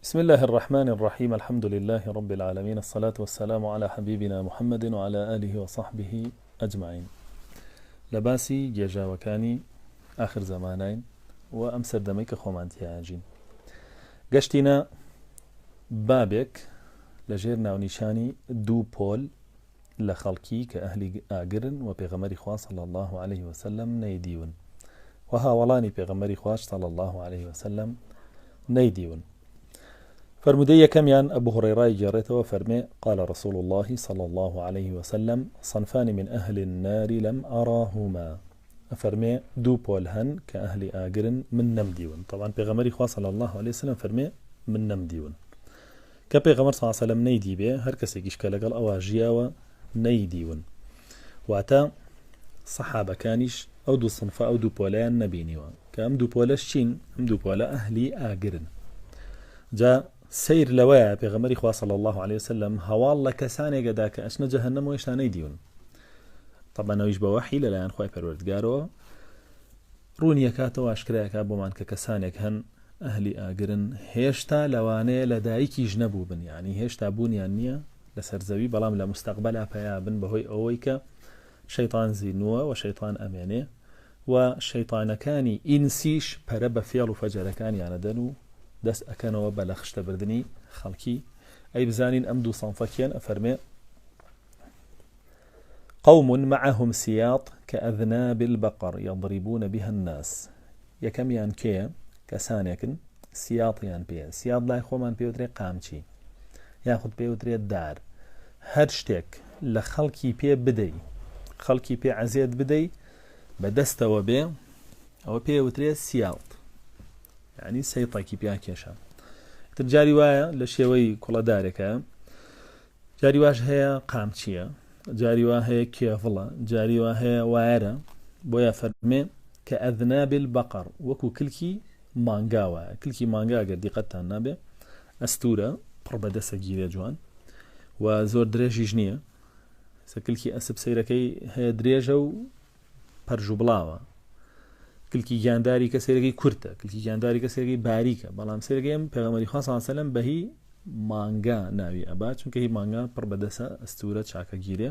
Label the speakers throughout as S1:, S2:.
S1: بسم الله الرحمن الرحیم الحمد لله رب العالمین الصلاة والسلام علی حبیبنا محمد وعلى آله وصحبه اجمعین لە باسی گێژاوەکانی ئاخر زەمانین و ئەم سەردەمەی کە خۆمان تیاژین گەشتینە بابێک لە ژێر ناونیشانی دوو پۆل لە خەڵکی کە ئەهلی ئاگرن و پێغەمبەری خوا صلی اللە علیه وسلم نەیدیون و هاوەڵانی پێغەمبەری خواش صلی اللە علیه وسلم نەیدیون. فەرموودەی یەکەمیان ئەبو هوڕەیڕای گێڕێتەوە فەرمێ قال رسول الله صلی الله علیه وسلم صنفان من أهل النار لم أراهما ئەفەرمێ دوو پۆل هەن کە ئەهلی ئاگرن من نەمدیون طبعا پێغەمبەری خوا صلی الله علیه وسلم فەرمێ من نەمدیون کە پێغەمبەر صلی اللە علیە وسلم نەیدیبێ هەر کەسێکیش کە لەگەڵ ئەوا ژیاوە نەیدیون واتە سەحابەکانیش ئەو دوو سنفە ئەو دوو پۆلەیان نەبینیوە کە ئەم دوو پۆلەش چین ئەم دوو پۆلە ئەهلی ئاگرن جا سیر لەوەیە پێغەمبەری خوا صلی الله علیه وسلم هەواڵ لە کەسانێکەدا کە ئەچنە جەهەنەم و هێشتا نەیدیون طبعا ئەویش بە وەحی لەلایەن خوای پەروەردگارەوە ڕوونیەکاتەوە ئاشکرایەکە بۆمان کە کەسانێک هەن ئەهلی ئاگرن هێشتا لەوانەیە لە دایکیش نەبووبن یانی هێشتا بوونیان نییە لەسەر زەوی بەڵام لە مستەقبەلا پەیا بن بەهۆی ئەوەی کە شەیتان زینووە و شەیتان ئەمێنێ و شەیتانەکانی ئینسیش پەرە بە فێڵ و فەجەرەکانیان ئەدەن و دەست ئەکەنەوە بە لە خشتەبردنی خەڵکی ئەی بزانین ئەم دوو سەنفە کێن ئەفەرمێ قوم معهم سیاط کاذناب البقر یضربون بها الناس یەکەمیان کێیە؟ کەسانێکن سیاطیان پێیە، سیاط لای خۆمان پێوترێ قامچی یاخود پێوترێت دار، هەر شتێک لە خەڵکی پێ بدەی خەڵکی پێ عەزێت بدەی بە دەستەوە بێ ئەوە پێوترێ سیاط یعنی سەیطێکی پیا کێشە تر جاری وایە لە شێوەی کوڵەدارێکە جاری واش هەیە قامچییە، جاری وا هەیە کێڤڵە، جاری وا هەیە وایەرە، بۆیە فەرمێ کە ئەذناب البقر وەکو کلکی مانگا وایە، کلکی مانگا گەر دیقەتتان نابێ ئەستورە پڕ بە دەسە گیرێ جوان و زۆر درێژیش نییە، سە کلکی ئەسپ سەیرەکەی هەیە درێژە و پەرژ و بڵاوە کلکی گیانداری کە سەیرەکەی کورتە کلکی گیانداری کە سەیرەکەی باریکە بەڵام سەیرەکەی ئەم پێغەمبەری خوا صلی الله علیه و سلم بەهی مانگا ناوی ئەبا چونکە هی مانگا پڕ بەدەسە ئەستورە چاکە گیرێ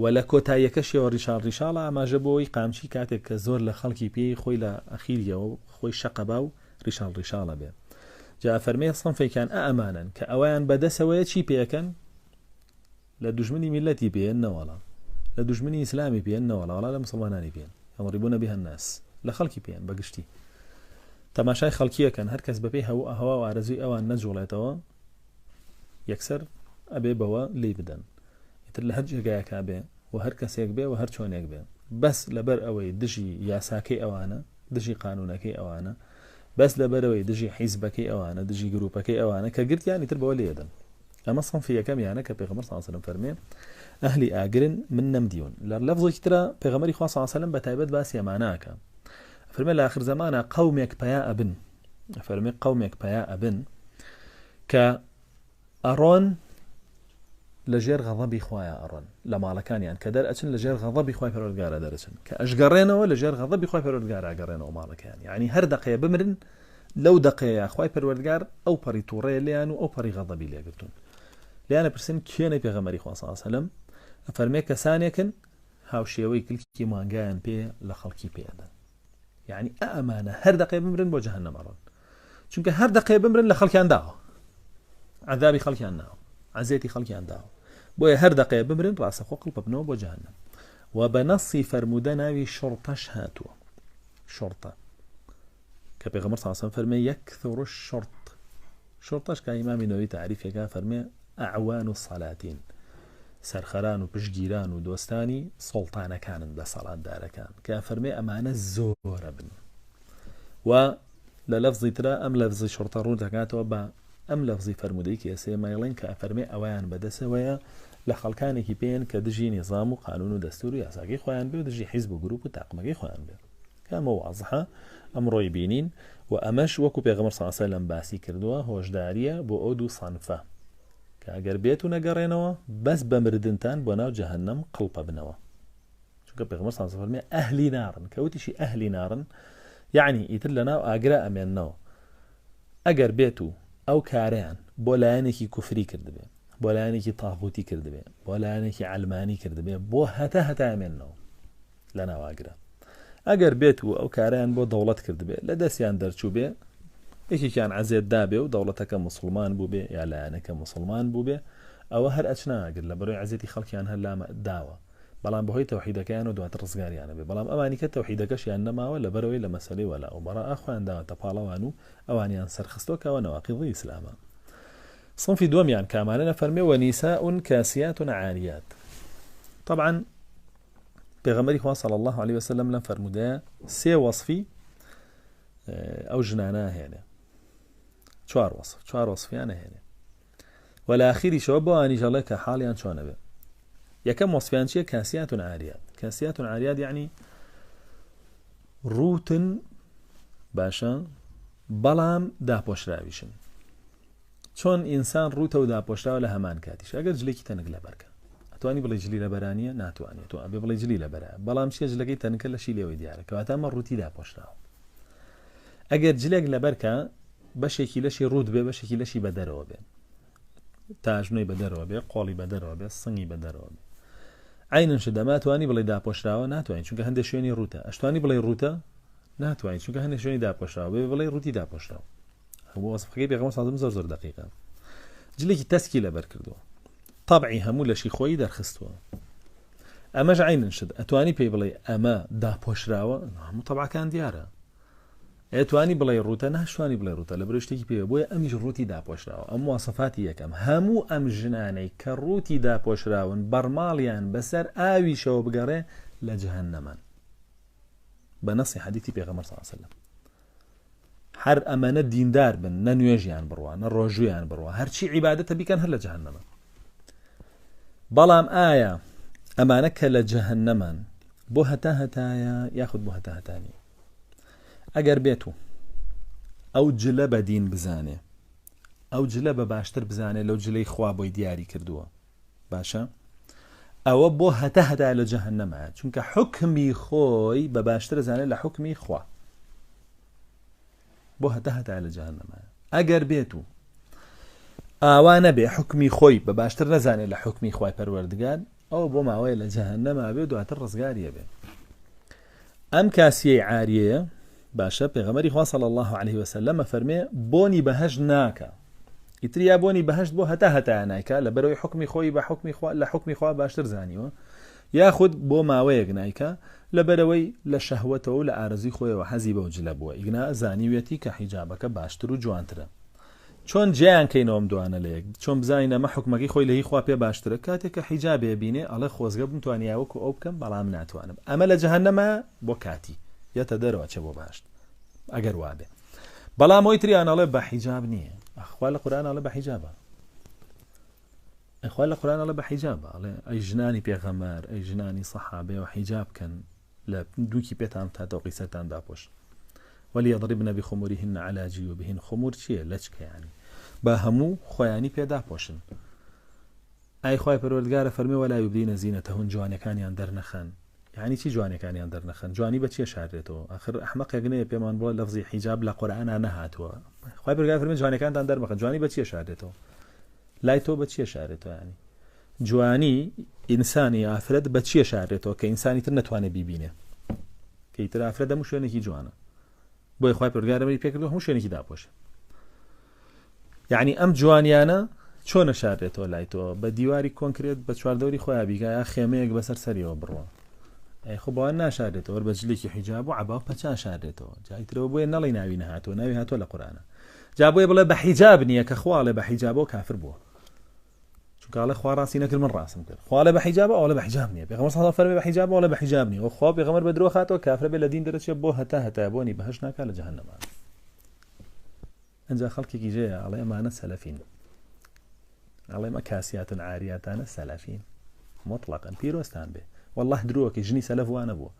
S1: و لە کۆتاییەکەشیەوە ڕیشاڵ ڕیشاڵە ئاماژە بۆی قامچی کاتێک کە زۆر لە خەڵکی پێی خۆی لە ئەخیریەوە خۆی شەقەبا و ڕیشاڵ ڕیشاڵە بێ جا فەرمێ سنفێکیان ئە ئەمانەن کە ئەویان بەدەسەوەیە چی پێەکەن لە دوژمنی میللەتی پێن نەوەڵا لە دوژمنی ئیسلامی پێن نەوەڵا وەڵا لە مسلمانانی پێن یضربون بها الناس لە خەڵکی پێن بە گشتی تەماشای خەڵکیەکەن هەر کەس بەپێی هەوو هەوا و ئارەزوی ئەوان نەجوڵێتەوە یەکسەر ئەبێ بەوە لی بدەن ئیتر لە هەر جێگایەکا بێ و هەر کەسێک بێ و هەر چۆنێک بێ بەس لەبەر ئەوەی دژی یاساکەی ئەوانە دژی قانونەکەی ئەوانە بەس لەبەرەوەی دژی حیزبەکەی ئەوانە دژی گروپەکەی ئەوانە کە گرتیان ئیتر بەوە لێدەن ئەمە سنفی یەکەمیانە کە پێغەمبەر صلی الله علیه و سلم فەرمێ ئەهلی ئاگرن من نەمدیون لە لەفظێکی ترا پێغەمبەری خوا صلی الله علیه و سلم بە تایبەت باسی ئەمانە ئەکا فەرمێ لە ئاخر زەمانە قەومێک پەیا ئەبن فەرمێ قەومێک پەیا ئەبن کە ئەڕۆن لە ژێر غەضەبی خوایە ئەڕۆن لە ماڵەکانیان کە دەرئەچن لە ژێر غەضەبی خوای پەروەردگارا دەرەچن کە ئەشگەڕێنەوە لە ژێر غەضەبی خوای پەروەردگارا گەڕێنەوە ماڵەکەیان یعنی هەر دەقەیە بمرن لەو دەقەیە خوای پەروەردگار ئەو پەڕی توڕەیە لێیان و ئەو پەڕی غەضەبی لێگرتوون لێیان ئەپرسن کێنە پێغەمبەری خوا صلی الله علیه وسلم ئەفەرمێ کەسانێکن هاوشێوەی کلکی مانگایان پێ لە خەڵکی پێ ئەدەن یعنی ئەمانە هەر دەقەیە بمرن بۆ جەهەنەم ئەڕۆن چونکە هەر دەقەیە بمرن لە خەڵکیان داوە عذابی خەڵکیان ناوە عەزێتی خەڵکیان داوە بۆیە هەر دەقەیە بمرن ڕاستەخۆ قڵپبنەوە بۆ جەهەنەم و بە نەسی فەرموودە ناوی شڕتەش هاتووە شڕتە کە پێغەمبەر صلی الله علیه و سلم فەرمێ یکثر الشرط شرطەش کە ئیمامی نەوەوی تەعریفێکا فەرمێ ئەعوان السلاطین سەرخەران و پشتگیران و دۆستانی سوڵتانەکانن دەسەڵاتدارەکان کە فەرمێ ئەمانە زۆرە بن و لە لەفزی ترا ئەم لەفزی شرطە ڕوون دەکاتەوە بە ئەم لەفزی فەرموودەی کە ئێسێ مایڵێن کە ئەفەرمێ ئەویان بەدەسەوەیە لە خەڵکانێکی پێن کە دژی نیزام و قانون و دەستور و یاساکەی خۆیان بێ و دژی حیزب و گروپ و تاقمەکەی خۆیان بێ کە ئەمە وازحە ئەمڕۆی بینین و ئەمەش وەکو پێغەمبەر صلی اللە علیه و سلم باسی کردووە هۆشداریە بۆ ئەو دوو سەنفە کە ئەگەر بێت و نەگەڕێنەوە بەس بە مردنتان بۆ ناو جەهەنەم قڵپە بنەوە چونکە پێغەمبەر صلی اللە علیه و سلم فەرمی ئەهلی نارن کە وتیشی ئەهلی نارن یعنی ئیتر لە ناو ئاگرا ئەمێننەوە ئەگەر بێت و. ئەو کارەیان بۆ لایەنێکی کوفری کردبێ، بۆ لایەنێکی تاغوتی کردبێ، بۆ لایەنێکی عەلمانی کردبێ، بۆ هەتا هەتا ئەمێننەوە لە ناو ئاگرا. ئەگەر بێت و ئەو کارەیان بۆ دەوڵەت کردبێ، لە دەستیان دەرچووبێ، یەکێکیان عەزێت دابێ و دەوڵەتەکە موسڵمان بووبێ یا لایەنەکە موسڵمان بووبێ، ئەوە هەر ئەچنە ئاگر، لەبەرئەوەی عەزێتی خەڵکیان هەر لا داوە. بەڵام بەهۆی تەوحیدەکەیانەوە دواتر ڕزگاریان ئەبێ، بەڵام ئەوانی کە تەوحیدەکەشیان نەماوە لەبەرئەوەی لە مەسەلەی وەلاء و بەڕاء خۆیان داوەتە پاڵەوان و ئەوانیان سەرخستوە کە ئەوە نەواقیضی ئیسلامە. صنفی دووەمیان کامانەن ئەفەرموێ ونساء کاسیات عاریات. طبعا پێغەمبەری خوا صلی الله علیه وسلم لەم فەرموودەیە سێ وەصفی ئەو ژنانە هێنێ چوار وەصف چوار وەصفیان هێنێ وە لە ئاخیریشەوە بۆ ئەوانیش ئەڵێ کە حاڵیان چۆن ئەبێ یەکەم وەسفیان چییە کاسیات عاریات کاسیات عاریات یعنی ڕووتن باشە بەڵام داپۆشراویشن چۆن ئینسان ڕووتە و داپۆشراوە لە هەمان کاتیش ئەگەر جلێکی تەنک لەبەرکە ئەتوانی بڵێ جلی لەبەرانیە ناتوانێت تۆ ئەبێ بڵێ جلی لەبەرە بەڵام چیە جلەکەی تەنکە لەشی لێوەی دیارە کەواتە ئەمە ڕووتی داپۆشراوە ئەگەر جلێک لەبەرکە بەشێکی لەشی ڕووت بێ بەشێکی لەشی بە دەرەوە بێ تاژنۆی بە دەرەوە بێ قۆڵی بە دەرەوە بێ سنگی بە دەرەوە بێ عینن شدە ماتوانی بڵێ داپۆشراوە ناتوانین چونکە هەندێک شوێنی ڕووتە ئەشتوانی بڵێ ڕووتە ناتوانین چونکە هەندێک شوێنی داپۆشراوە بێ بڵێ ڕووتی داپۆشراوە هەموو وەسفەکەی پێغەمبەر صلی زۆر زۆر دقیقە جلێکی تەسکی لەبەر کردووە طبعی هەموو لەشی خۆی دەرخستووە ئەمەش عینن شت ئەتوانی پێی بڵێ ئەمە داپۆشراوە هەموو طبعەکان دیارە ئەتوانی بڵێی ڕووتە؟ ناشتوانی بڵێی ڕووتە لەبەرئەوەی شتێکی پێوە بۆیە ئەمیش ڕووتی داپۆشراوە ئەم مواسەفاتی یەکەم هەموو ئەم ژنانەی کە ڕووتی داپۆشراون بەڕماڵیان بەسەر ئاویشەوە بگەڕێ لە جەهەنەمەن بە نەسی حەدیثی پێغەمبەر صلی الله علیه وسلم هەر ئەمەنە دیندار بن نە نوێژیان بڕوا نە ڕۆژویان بڕوا هەرچی عیبادەتە بیکەن هەر لە جەهەنەمە بەڵام ئایا ئەمانە کە لە جەهەنەمان بۆ هەتا هەتایە یاخود بۆ هەتا هەتانی ئەگەر بێتو ئەو جلە بە دین بزانێ ئەو جلە بە باشتر بزانێ لەو جلەی خوا بۆی دیاری کردووە باشە ئەوە بۆ هەتا هەتا لە جەهەنەمە چونکە حکمی خۆی بە باشتر زانێ لە حکمی خوا بۆ هەتا هەتا لە جەهەنەمە ئەگەر بێت و ئاوا نەبێ حکمی خۆی بە باشتر نەزانێت لە حکمی خوای پەروەردگار ئەوە بۆ ماوەیە لە جەهەنەما بێ دواتر ڕزگاریە بێ ئەم کاسیەی عاریەیە باشە پێغەمبەری خوا صلی الله علیه وسلم فەرمێ بۆنی بەهەشت ناکا ئیتر یا بۆنی بەهەشت بۆ هەتا هەتایە نایکا لەبەرەوەی حکمی خۆی بە حکمی خوا لە حکمی خوا باشتر زانیوە یاخود بۆ ماوەیەک نایکا لەبەرەوەی لە شەهوەتەوە و لە ئارەزوی خۆیەوە حەزی بەو جلە بووە ئیگنا زانیویەتی کە حیجابەکە باشتر و جوانترە چۆن جیایان کەینەوە ئەم دوانە لە یەک چۆن بزانین ئەمە حوکمەکەی خۆی لە هی خوا پێ باشترە کاتێک کە حیجابێ بینێ ئەڵێ خۆزگە بمتوانیایە وەکو ئەو بکەم بەڵام ناتوانم ئەمە لە جەهەنەمە بۆ کاتی یەتە دەرەوە چێ بۆ بەهەشت ئەگەر وابێ بەڵام ئەوی تریان ئەڵێ بە حیجاب نییە ئەخوا لە قورئان ئەڵێ بە حیجابە ئەخوا لە قورئان ئەڵێ بە حیجابە ئەڵێ ئەی ژنانی پێغەمبەر ئەی ژنانی سەحابەیەوە حیجاب کەن لە دووکی پێتان تا تەوقی سەرتان داپۆشن وليضربن بخمرهن على جيوبهن خمور چییە لەچکە یانی با هەموو خۆیانی پێ داپۆشن ئای خوای پەروەردگارە فەرمی ولا يبدين زينتهن جوانەکانیان دەرنەخەن یعنی چی جوانەکانیان دەرنەخەن جوانی بە چیە شارێتەوە ئاخر ئەحمەقێک نەیە پێمان بڵێ لەفزی حیجاب لە قورئانا نەهاتووە خوای پەروەردگار فەرمی جوانەکانتان دەرمەخەن جوانی بە چیە شارێتەوە لای تۆ بە چیە شارێتەوە ینی جوانی ئینسانی ئافرەت بە چیە شارێتەوە کە ئینسانی تر نەتوانێت بیبینێ کە ئیتر ئافرەت هەموو شوێنێکی جوانە بۆیە خوای پەروەردگار ئەمری پێکردو هەموو شوێنێکی داپۆشێ یعنی ئەم جوانیانە چۆنە شارێتەوە لای تۆ بە دیواری کۆنکرێت بە چواردەوری خۆیان بیکە یا خێمەیەک بەسەر سەریەوە بڕوە ئەی خۆ بەوان ناشارێتەوە بە جلێکی حیجاب و عەبا و پەچا شارێتەوە جایترەوە بۆیە نەڵی ناوی نەهاتووە ناوی هاتووە لە قورئانە جا بۆیە بڵێ بە حیجاب نییە کە خواڵێ بە حیجابەوە کافر بووە چونکە ئەڵێ خوا ڕاستی نەکرد من ڕاستم کرد خوا ئەڵێ بە حیجابە ئەڵێ بە حیجاب نییە پێغەمبەر صلی الله فەرمی بە حیجاب ئەڵێ بە حیجاب نییە خوا پێغەمبەر بە درۆ خاتەوە کافرە بێ لە دین دەرەچێ بۆ هەتا هەتا بۆنی بەهەشت ناکا لە جەهەنەمە ئەنجا خەڵکێکی ژەیە ئەڵێ ئەمانە سەلەفین ئەڵێ مە کاسیاتن عاریاتانە سەلەفین مطلقا پیرۆزتان بێ والله درۆکەی ژنی سەلەف وانە بووە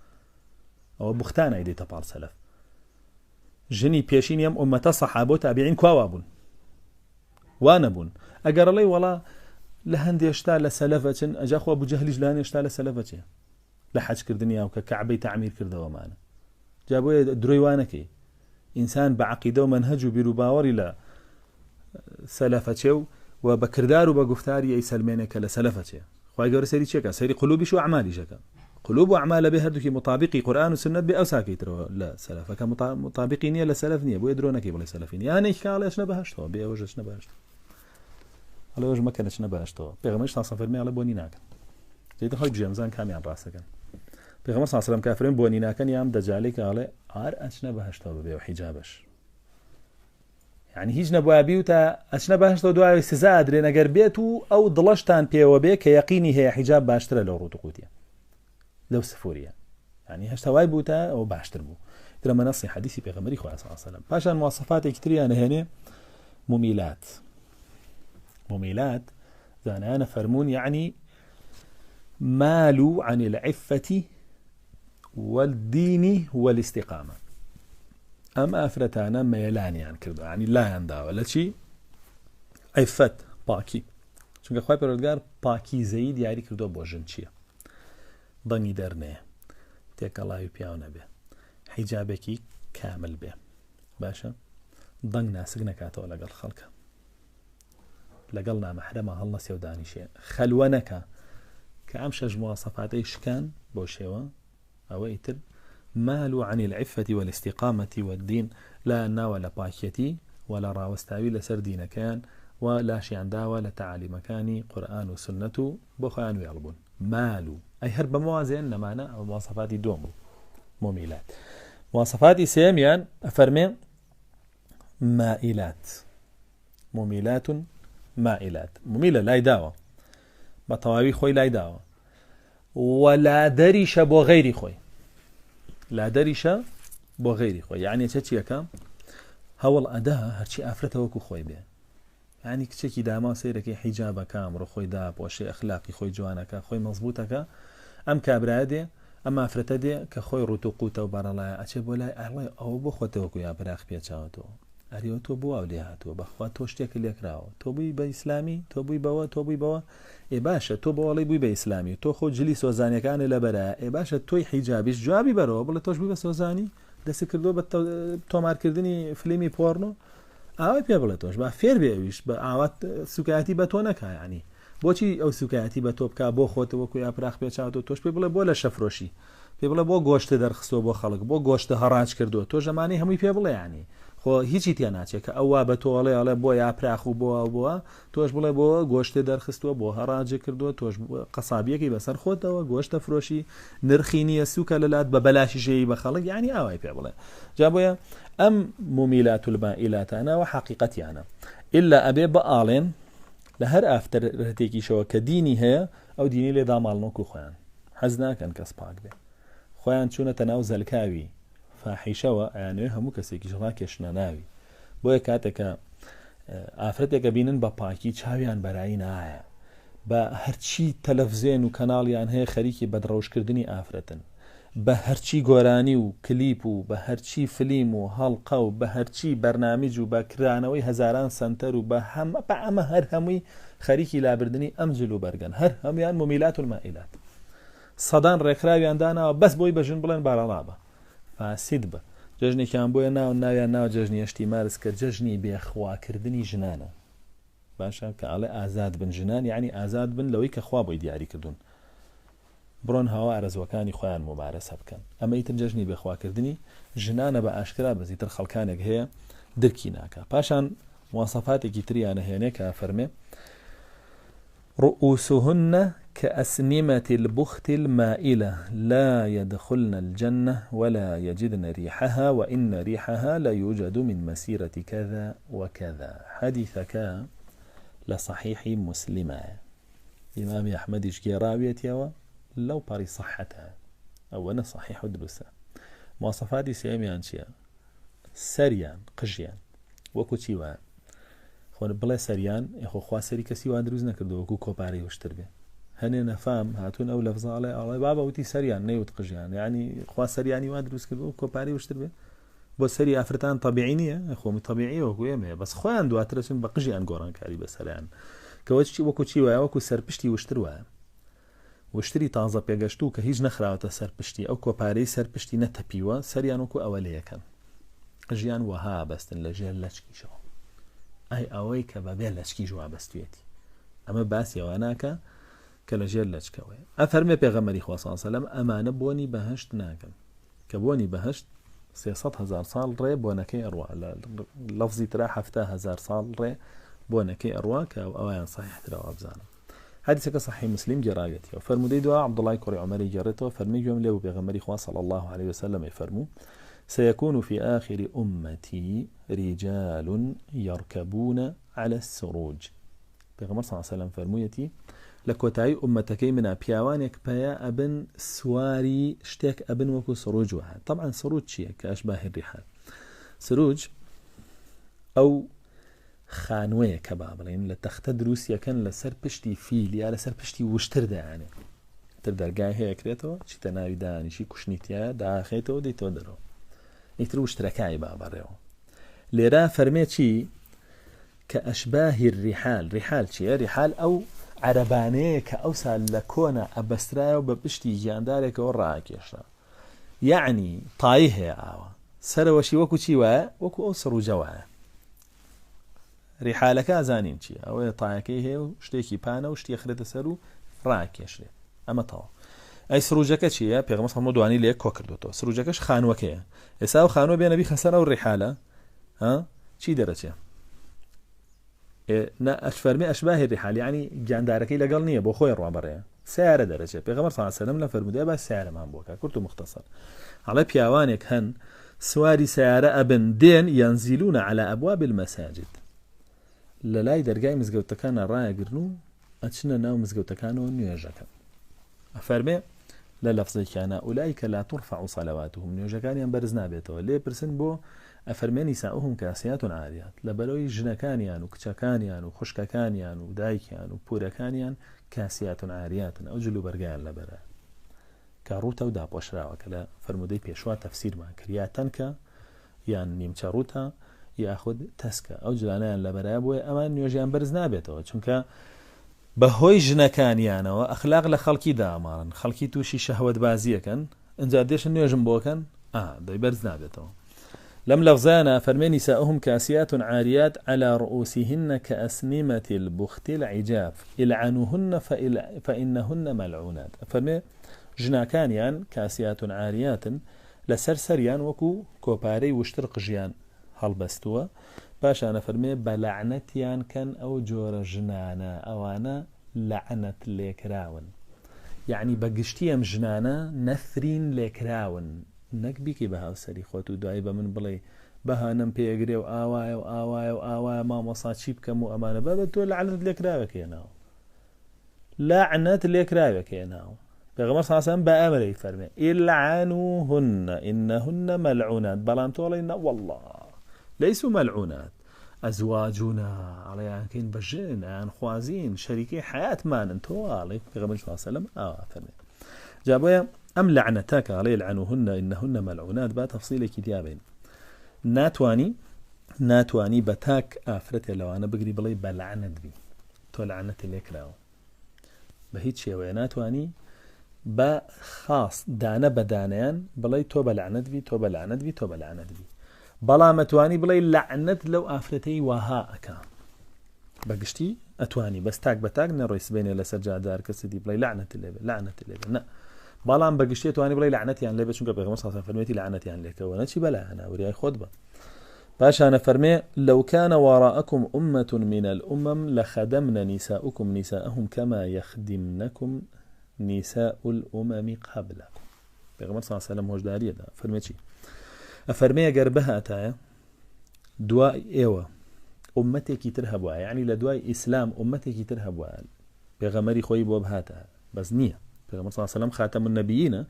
S1: ئەوە بوختانە ئەیدەیتە پاڵ سەلەف ژنی پێشینی ئەم ئومەتە سەحابە و تابعین کوا بوون وا نەبوون ئەگەر ئەڵێی وەڵا لە هەندێ شتا لە سەلەف ئەچن ئەجا خۆ ئەبو جەهلیش لە هەندێ شتا لە سەلەف ئەچێ لە حەج کردنیا و کە کەعبەی تەعمیر کردەوەمانە جا بۆیە درۆی وا نەکەی ئینسان بە عەقیدە و مەنهەج و بیر و باوەڕی لە. سەلەفە چێ و و بە کردار و بە گوفتاری ئەی سەلمێنێ کە لە سەلەفە چێ. خوای گەورە سەیری چیەکا؟ سەیری قلوبیش و ئەعمالیشەکە. قلوب و ئەعمال ئەبێ هەردووکی مطابقی قورئان و سوننەت بێ ئەوسا کەیترەوە لە سەلەفە کە مطابقی نییە لە سەلەف نییە بۆیە درۆ نەکەی بڵێ سەلەفی نییە. یانێکی کە ئەڵێ ئەچنە بەهەشتەوە بێ ئەوەش ئەچنە بەهەشتەوە. ئەڵێ ئەوەش مەکەن ئەچنە بەهەشتەوە. پێغەمبەریش صلی الله فەرمی ئەڵێ بۆنی ناکەن. جێی خەڵک بژێم زان کامیان ڕاستەکەن. پێغەمبەر صلی الله علیه و سلم کافرین بۆنی ناکەن یام دەجالێک ئەڵێ ئار ئەچنە بەهەشتەوە بەبێ و حیجابش. یانی هیچ نەبوایە بیوتە ئەچنە بەهەشتەوە دوای سزا ئەدرێن ئەگەر بێت و ئەو دڵەشتان پێوە بێ کە یەقینی هەیە حیجاب باشترە لەو ڕوت و قوتیە لەو سفوریە یعنی هەشتا وای بووتە ئەو باشتر بوو ترەمە نەسی حەدیسی پێغەمبەری خوا صلی الله علیه و سلم پاشان مواصفاتێکی تریان هێنێ ممیلات ممیلات زانایانە فەرموون یعنی مالوا عن العفة والدین والاستقامە ئەم ئافرەتانە مەیلانیان کردوە یعنی لایان داوە لە چی عفەت پاکی چونکە خوای پەروەردگار پاکیزەیی دیاری کردووە بۆ ژن چییە دەنگی دەرنێ تێکەڵاوی پیاو نەبێ حیجابێکی کامل بێ باشە دەنگ ناسک نەکاتەوە لەگەڵ خەڵکە لەگەڵ نامەحرەما هەڵنەسێ و دانیشێ خەلوە نەکا کە ئەم شەش مواسەفاتەی شکان بۆ شێوە ئەوە ئیتر مالوا عن العفة والاستقامة والدين لایان ناوە لە پاکیەتی و لە ڕاوەستاوی لەسەر دینەکەیان و لاشیان داوە لە تەعالیمەکانی قورئان و سوننەت و بۆ خۆیان وێڵ بوون مالو ئەی هەر بەمە وازێن نەمانە ئەوە مواسەفاتی دووەم بوو ممیلات مواسەفاتی سێیەمیان ئەفەرمێ مائلات ممیلات مائلات ممیلە لای داوە بە تەواوی خۆی لای داوە و لادەریشە بۆ غەیری خۆی لادەریشە بۆ غەیری خۆی یعنی چە چیەکە هەوڵ ئەدا هەرچی ئافرەتە وەکو خۆی بێ یانی کچێکی داماو سەیرەکەی حیجابەکە ئەمڕۆ خۆی داپۆشێ ئەخلاقی خۆی جوانەکە خۆی مەزبوتەکە ئەم کابرایە دێ ئەم ئافرەتە دێ کە خۆی ڕوت و قوتە و بەڕەڵایە ئەچێ بۆ لای ئەڵێ ئەوە بۆ خۆتە وەکو یاپراخ پێچاوەتەوە ئەرێ تۆ بۆ واو لێ هاتووە بەخوا تۆ شتێکت لێکراوە تۆ بووی بە ئیسلامی تۆ بووی بەوە تۆ بووی بەوە ئێ باشە تۆ بۆڵی بووی بە ئیسلامی تۆ خۆ جلی سۆزانیەکانە لەبەرە ئێ باشە تۆی حیجابیش جوابی بەرەوە بڵێ تۆش بووی بە سۆزانی دەست کردووە بە تۆمارکردنی فلیمی پۆرنۆ ئاوای پێ بڵێ تۆش با فێر بێ ئەویش بە ئاوات سوکایەتی بە تۆ نەکا یعنی بۆچی ئەو سوکایەتی بە تۆ بکا بۆ خۆت وەکو یاپراخ پێچاوتۆ تۆش پێ بڵێ بۆ لە شەفرۆشی پێ بڵێ بۆ گۆشتە دەرخستووە بۆ خەڵک بۆ گۆشتە هەڕاج کردووە تۆ ژەمانی هەمووی پێ بڵێ ینی خۆ هیچی تێ ناچێت کە ئەووا بە تۆڵێ ئەڵێ بۆ یاپراخ و بۆ ئەو بۆ تۆش بڵێ بۆ گۆشتێ دەرخستووە بۆ هەڕاجێ کردووە تۆش قەسابیەکەی بەسەر خۆتەوە گۆشتە فرۆشی نرخی نییە سوکە لەلات بە بەلاشی ژێی بە خەڵک یعنی ئاوای پێ بڵێ جا بۆیە ئەم ممیلات المائلاتانە و حەقیقەتیانە ئللا ئەبێ بئاڵێن لە هەر ئافتەرەتێکیشەوە کە دینی هەیە ئەو دینی لێ داماڵنۆک و خۆیان حەز ناکەن کەس پاک بێ خۆیان چوونەتە ناو زەلکاوی فاحیشەوە ئەیانەوێ هەموو کەسێکیش ڕاکێشنە ناوی بۆیە کاتێکە ئافرەتێکە بینن بە پاکی چاویان بەرایی نایە بە هەرچی تەلەفزیۆن و کەناڵیان هەیە خەریکی بەدڕەوشکردنی ئافرەتن بە هەرچی گۆرانی و کلیپ و بە هەرچی فلیم و هەڵقە و بە هەرچی بەرنامیج و بە کرانەوەی هەزاران سەنتەر و بە هەم بە ئەمە هەر هەمووی خەریکی لابردنی ئەم جل و بەرگەن هەر هەموویان ممیلات المائلات سەدان ڕێکخراویان داناوە بەس بۆی بە ژن بڵێن باراڵا بە فاسد بە جەژنێکیان بۆیە ناو ناویان ناوە جەژنی هەشتی مارس کە جەژنی بێخواکردنی ژنانە باشە کە ئەڵێ ئازاد بن ژنان یعنی ئازاد بن لەوەی کە خوا بۆی دیاری کردوون بڕۆن هاوا ئارەزوەکانی خۆیان مومارەسە بکەن ئەمە ئیتر جەژنی بێخواکردنی ژنانە بە ئاشکرا بەس ئیتر خەڵکانێک هەیە درکی ناکا پاشان مواسەفاتێکی تریان ئەهێنێ کە ئەفەرمێ رؤوسهن كأسنمة البخت المائلة لا يدخلن الجنة ولا يجدن ريحها وإن ريحها ليوجد من مسيرة كذا وكذا حديثەکە لە صحیحی مسلمایە ئیمامی ئەحمەدیش گێڕاویەتیەوە لەو پەڕی سەحەتە ئەوەنە سەحیح و دروستە مواسەفاتی سێمیان چییە سەریان قژیان وەکو چی وایە خۆ بڵێ سەریان یخۆ خوا سەری کەسی وا دروست نەکردو وەکو کۆپارەی وشتر بێ هەنێ نەفام هاتوون ئەو لەفزاڵێ ئاڵێ بابە وتی سەریان نەیوت قژیان یعنی خوا سەریانی وا دروست کردو کۆپارەی وشتر بێ بۆ سەری ئافرەتان تەبیعی نییە خۆمی تەبیعی وەکو ئێمەیە بەس خۆیان دواتر ئەچن بە قژیان گۆڕانکاری بەسەریان کەوە چی وەکو چی وایە وەکو سەرپشتی وشتر وایە وشتری تازە پێگەشتوو کە هیچ نەخراوەتە سەر پشتی ئەو کۆپارەی سەر پشتی نەتەپیوە سەریان وەکو ئەوە لێ یەکەن قژیان وەها بەستن لە ژێر لەچکیشەوە. ئەی ئەوەی کە بەبێ لەچکیش وابەستویەتی ئەمە باسی ئەوە ناکا کە لە ژێر لەچکەوەیە ئەفەرمێ پێغەمبەری خوا صلی الله علیه و ئەمانە بۆنی بەهەشت ناکەن کە بۆنی بەهەشت 300 هزار ساڵ ڕێ بۆنەکەی ئەڕوا لە لەفزی ترا 70 هزار ساڵ ڕێ بۆنەکەی ئەڕوا کە ئەویان صحیح ترەوە بزانم حەدیسەکە صحیح مسلم گێڕاویەتیەوە فەرموودەی دوا عەبدوڵای کوڕی عومەری گێڕێتەوە فەرمی گوێم لێ بوو پێغەمبەری خوا صلی الله علیه وسلم فەرموو سيكون في آخر أمتي رجال يركبون على السروج پێغەمبەر صلی الله علیه وسلم فەرموویەتی لە کۆتایی ئومەتەکەی منا پیاوانێک پەیا ئەبن سواری شتێک ئەبن وەکو سروج وایە طبعا سروج چییە کە ئەشباه الرحال سروج ئەو خانوەیە کە با بڵێین لە تەختە دروستیەکەن لەسەر پشتی فیل یا لەسەر پشتی وشتر دایانێ تر دەرگای هەیە کرێتەوە چیتە ناوی دانیشی کوشنی تایە داخێتەوە دیتەوە دەرەوە ئیتر وشترەکای با بەڕێوە لێرە فەرمێ چی کە ئەشباهی ریحال ریحال چییە ریحال ئەو عەرەبانەیە کە ئەوسا لە کۆنە ئەبەسترایەوە بە پشتی گیاندارێکەوە ڕاکێشرا یەعنی تایی هەیە ئاوا سەرەوەشی وەکو چی وایە وەکو ئەو سڕوجە وایە ریحالەکە ئەزانین چیە ئەوەیە تایەکەی هەیە و شتێکی پانە و شتی خرێتە سەر و ڕاکێشرێت ئەمە تەواو ئەی سروجەکە چییە پێغەمبەر هەموو دوانی لێک کۆ کردوتەوە سروجەکەش خانووەکەیە ئێستا ئەو خانووە بێنە بیخە سەر ئەو ڕیحالە ها چی دەرەچێ نا ئەفەرمێ ئەشباه الرحال یعنی گیاندارەکەی لەگەڵ نییە بۆ خۆی ڕوا بەڕێ سیارە دەرەچێ پێغەمبەر صلی الله علیه و سلم لە فەرموودەیە با سیارەمان بۆکە کورت و مختصر ئەڵێ پیاوانێک هەن سواری سیارە ئەبن دێن ينزلون على ابواب المساجد لە لای دەرگای مزگەوتەکانە ڕایەگرن و ئەچنە ناو مزگەوتەکانەوە نوێژەکەن ئەفەرمێ لە لەفزێکیانا اولئک لا ترفع صلواتهم نوێژەکانیان بەرز نابێتەوە لێ پرسن بۆ ئەفەرمێ نساؤهم کاسیات عاریات لەبەرەوەی ژنەکانیان و کچەکانیان و خوشکەکانیان و دایکیان و پورەکانیان کاسیات عاریاتن ئەو جل و بەرگیان لەبەرە کە ڕووتە و داپۆشراوە کە لە فەرموودەی پێشوا تەفسیرمان کرد یا تەنکە یان نیمچە ڕووتە یاخود تەسکە ئەو جلانیان لەبەرە بۆیە ئەمان نوێژیان بەرز نابێتەوە چونکە بەهۆی ژنەکانیانەوە ئەخلاق لە خەڵکی داماڵن خەڵکی تووشی شەهوەت بازیەکەن ئینجا دێشن نوێژم بۆکەن ئا دەی بەرز نابێتەوە لەم لەفزانە فەرمێ نساؤهم کاسیات عاریات علی رؤوسهن كأسنمة البخت العجاف العنوهن فإنهن ملعونات فەرمێ ژناکانیان کاسیات عاریاتن لەسەر سەریان وەکو کۆپارەی وشتر قژیان هەڵبەستووە، پاشان ئەفەرموێ بە لەعنەتیان کەن ئەو جۆرە ژنانە ئەوانە لەعنەت لێکراون یەعنی بە گشتی ئەم ژنانە نەفرین لێکراون نەک بیکەی بە هاوسەری خۆت و دوایی بە من بڵێی بەهانەم پێگرێ و ئاوایە و ئاوایە و ئاوایە مامۆسا چی بکەم و ئەمانە بابە تۆ لەعنەت لێکراوێک هێناوە لەعنەت لێکراوێک هێناوە پێغەمبەر صلی الله علیه و سلم بە ئەمرەی فەرمێ العنوهن انهن ملعونات بەڵام تۆ ئەڵێی نە والله ليسوا ملعونات ئەزواجنا ئەڵێیانکەین بە ژن ئەیان خوازین شەریکەی حیاتمانن تۆ ئەڵێ پێغەمبەر صلی الله علیه و سلم ئاوا فەرمێ جا بۆیە ئەم لەعنەتە کە ئەڵێ العنوهن انهن ملعونات با تەفسیلێکی تیا بین ناتوانی ناتوانی بە تاک ئافرەتێ لەوانە بگری بڵێ بە لەعنەت بی تۆ لەعنەتت لێ کراوە بە هیچ شێوەیە ناتوانی بە خاص دانە بە دانیان بڵێ تۆ بە لەعنەت بی تۆ بە لەعنەت بی تۆ بە لەعنەت بی بەڵام ئەتوانی بڵێ لەعنەت لەو ئافرەتەی واها ئەکا بەگشتی ئەتوانی بەس تاک بە تاک نەڕۆی سبێنێ لەسەر جادار کەسی دی بڵێ لەعنەت لێ بێ لەعنەت لێ بێ نە بەڵام بەگشتی توانی بڵێ لەعنەتیان لێ بێ چونکە پێغەمبەر صلی الله علیه و فەرموویەتی لەعنەتیان لێکەوە نەچی بەلایانە وریای خۆت بە پاشان ئەفەرمێ، لو کان وراءکم امە من الامم لخدمن نساؤکم نساءهم کما یخدمنکم نساء الامم قبلکم. پێغەمبەر صلی اللە علیه و سلم هۆشداریە دا فەرمێ چی؟ ئەفەرمێ گەر بهاتایە دوای ئێوە ئومەتێکی تر هەبوایە یعنی لە دوای ئیسلام ئومەتێکی تر هەبوایە پێغەمبەری خۆی بۆ بهاتایە بەس نییە پێغەمبەر صلی اللە علیه و سلم خاتم النبیینە